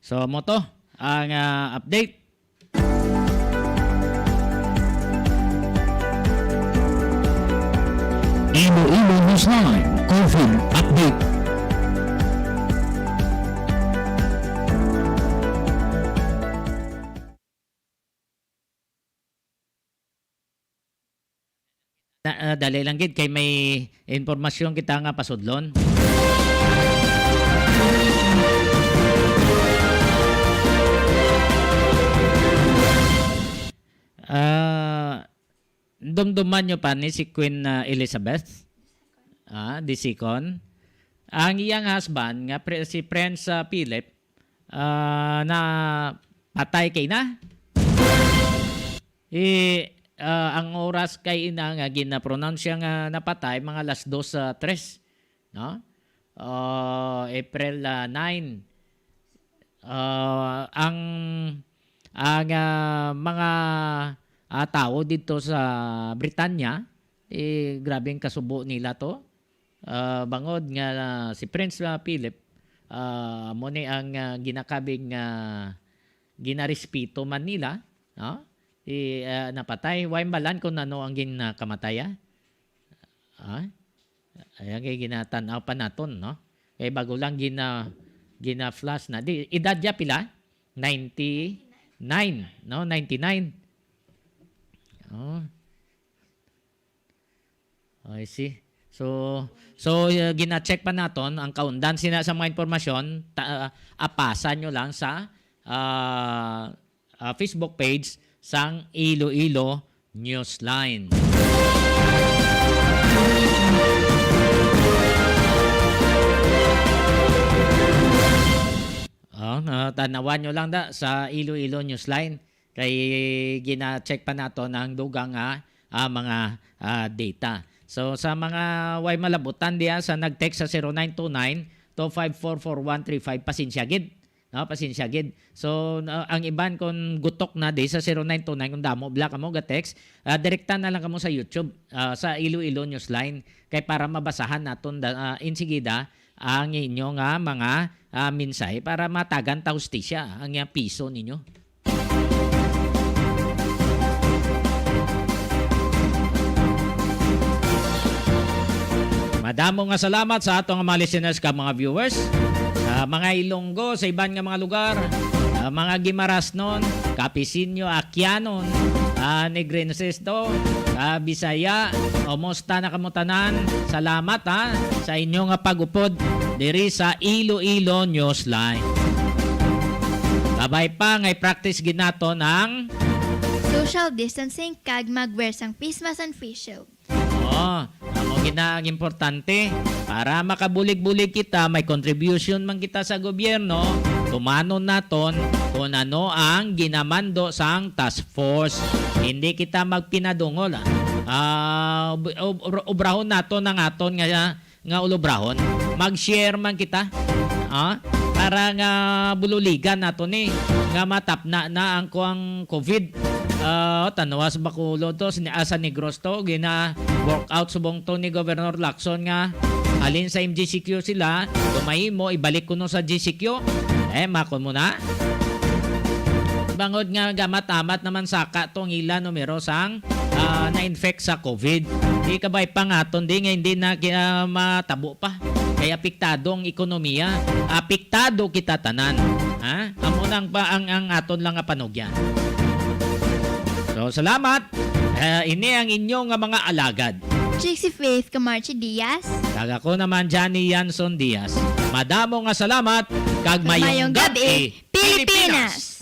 So, amo to ang, ah, update. Iloilo Newsline COVID Update. Na, ah, dali lang gid kay may impormasyon kita nga pasudlon. Dumduman nyo pa ni si Queen, ah, Elizabeth, ah, the second. Ang iyang husband, nga pre-, si Prince, ah, Philip, ah, na patay kay na. I, ah, ang oras kay ina nga gina-pronounce siya nga napatay, mga alas dos, ah, tres, no? Ah, April, ah, nine. Ah, ang, ang, ah, mga, ah, tawo dito sa Britanya, eh, grabe ang kasubo nila to. Ah, bangod nga, ah, si Prince, ah, Philip, ah, mo ni ang, ah, ginakabig nga ginarespeto man nila, no? I, ah, napatay. Way balaan kung ano ang ginakamatay, ah? Ah? Ayan kay ginatan-aw pa naton, no? Kay bago lang gina-, gina-flash na. Di, edad niya pila? Ninety-nine, no? Ninety-nine. Oh. I see. So, so, uh, gina-check pa naton ang kaundan sina sa mga impormasyon, ta-, uh, apasa nyo lang sa, uh, uh, Facebook page sang Iloilo Newsline. Oh, uh, tanawan nyo lang da sa Iloilo Newsline. Kay gina-check pa nato ang dugang nga, ah, mga, ah, data. So, sa mga way malabutan diya sa nag-text sa zero nine two nine, two five four, four one three five, pasensya gid. No, pasensya gid. So, na, ang iban kung gutok na di sa zero nine two nine, kung damo bala kamo ga-text, ah, direkta na lang kamo sa YouTube, ah, sa Iloilo Newsline. Kay para mabasahan naton da, ah, insigida ang inyo nga mga, ah, mensahe para matagan ta hustisya ang iyang piso ninyo. Madamo nga salamat sa ato nga mga listeners kag mga viewers. Ah, mga Ilonggo sa iban nga mga lugar, ah, mga Guimaras-non, Capisinyo, Aquianon, ah, Negrenses to, ah, Bisaya, kumusta na kamo tanan? Salamat, ha, sa inyo nga pag-upod diri sa Iloilo Newsline. Kabay pa nga i-practice gid naton ang Social distancing kag mag-wear sang face mask and face shield. Oh, amo gid na ang importante. Para makabulig-bulig kita, may contribution man kita sa gobyerno, tumanon naton kung ano ang ginamando sang task force. Hindi kita magpinadungol, ah. Ah, ob-, ob-, obrahon naton ang aton nga nga ulobrahon, mag-share man kita. Ah, para nga bululigan nato ni nga matapna na ang kuang COVID. Ah, tanwa sa Bacolod to, sa, ah, sa Negros to, gina-workout subong to ni Governor Lacson nga halin sa M G C Q sila, kung mahimo, ibalik kuno sa G C Q. Eh, makon mo na. Bangod nga gamat-amat naman saka to ang ila numero sang, ah, na-infect sa COVID. Di kabay pa nga aton, di nga hindi na ki-, ah, matabo pa. Kay apektado ang ekonomiya. Apektado kita tanan. Ha? Amo nang pa ang, ang aton lang nga panugyan. So, salamat. Ah, ini ang inyo nga mga alagad. Trixie Faith Camarchi Diaz. Kag ako naman, Johnny Yanson Diaz. Madamo nga salamat, kag mayong gab-i, Pilipinas!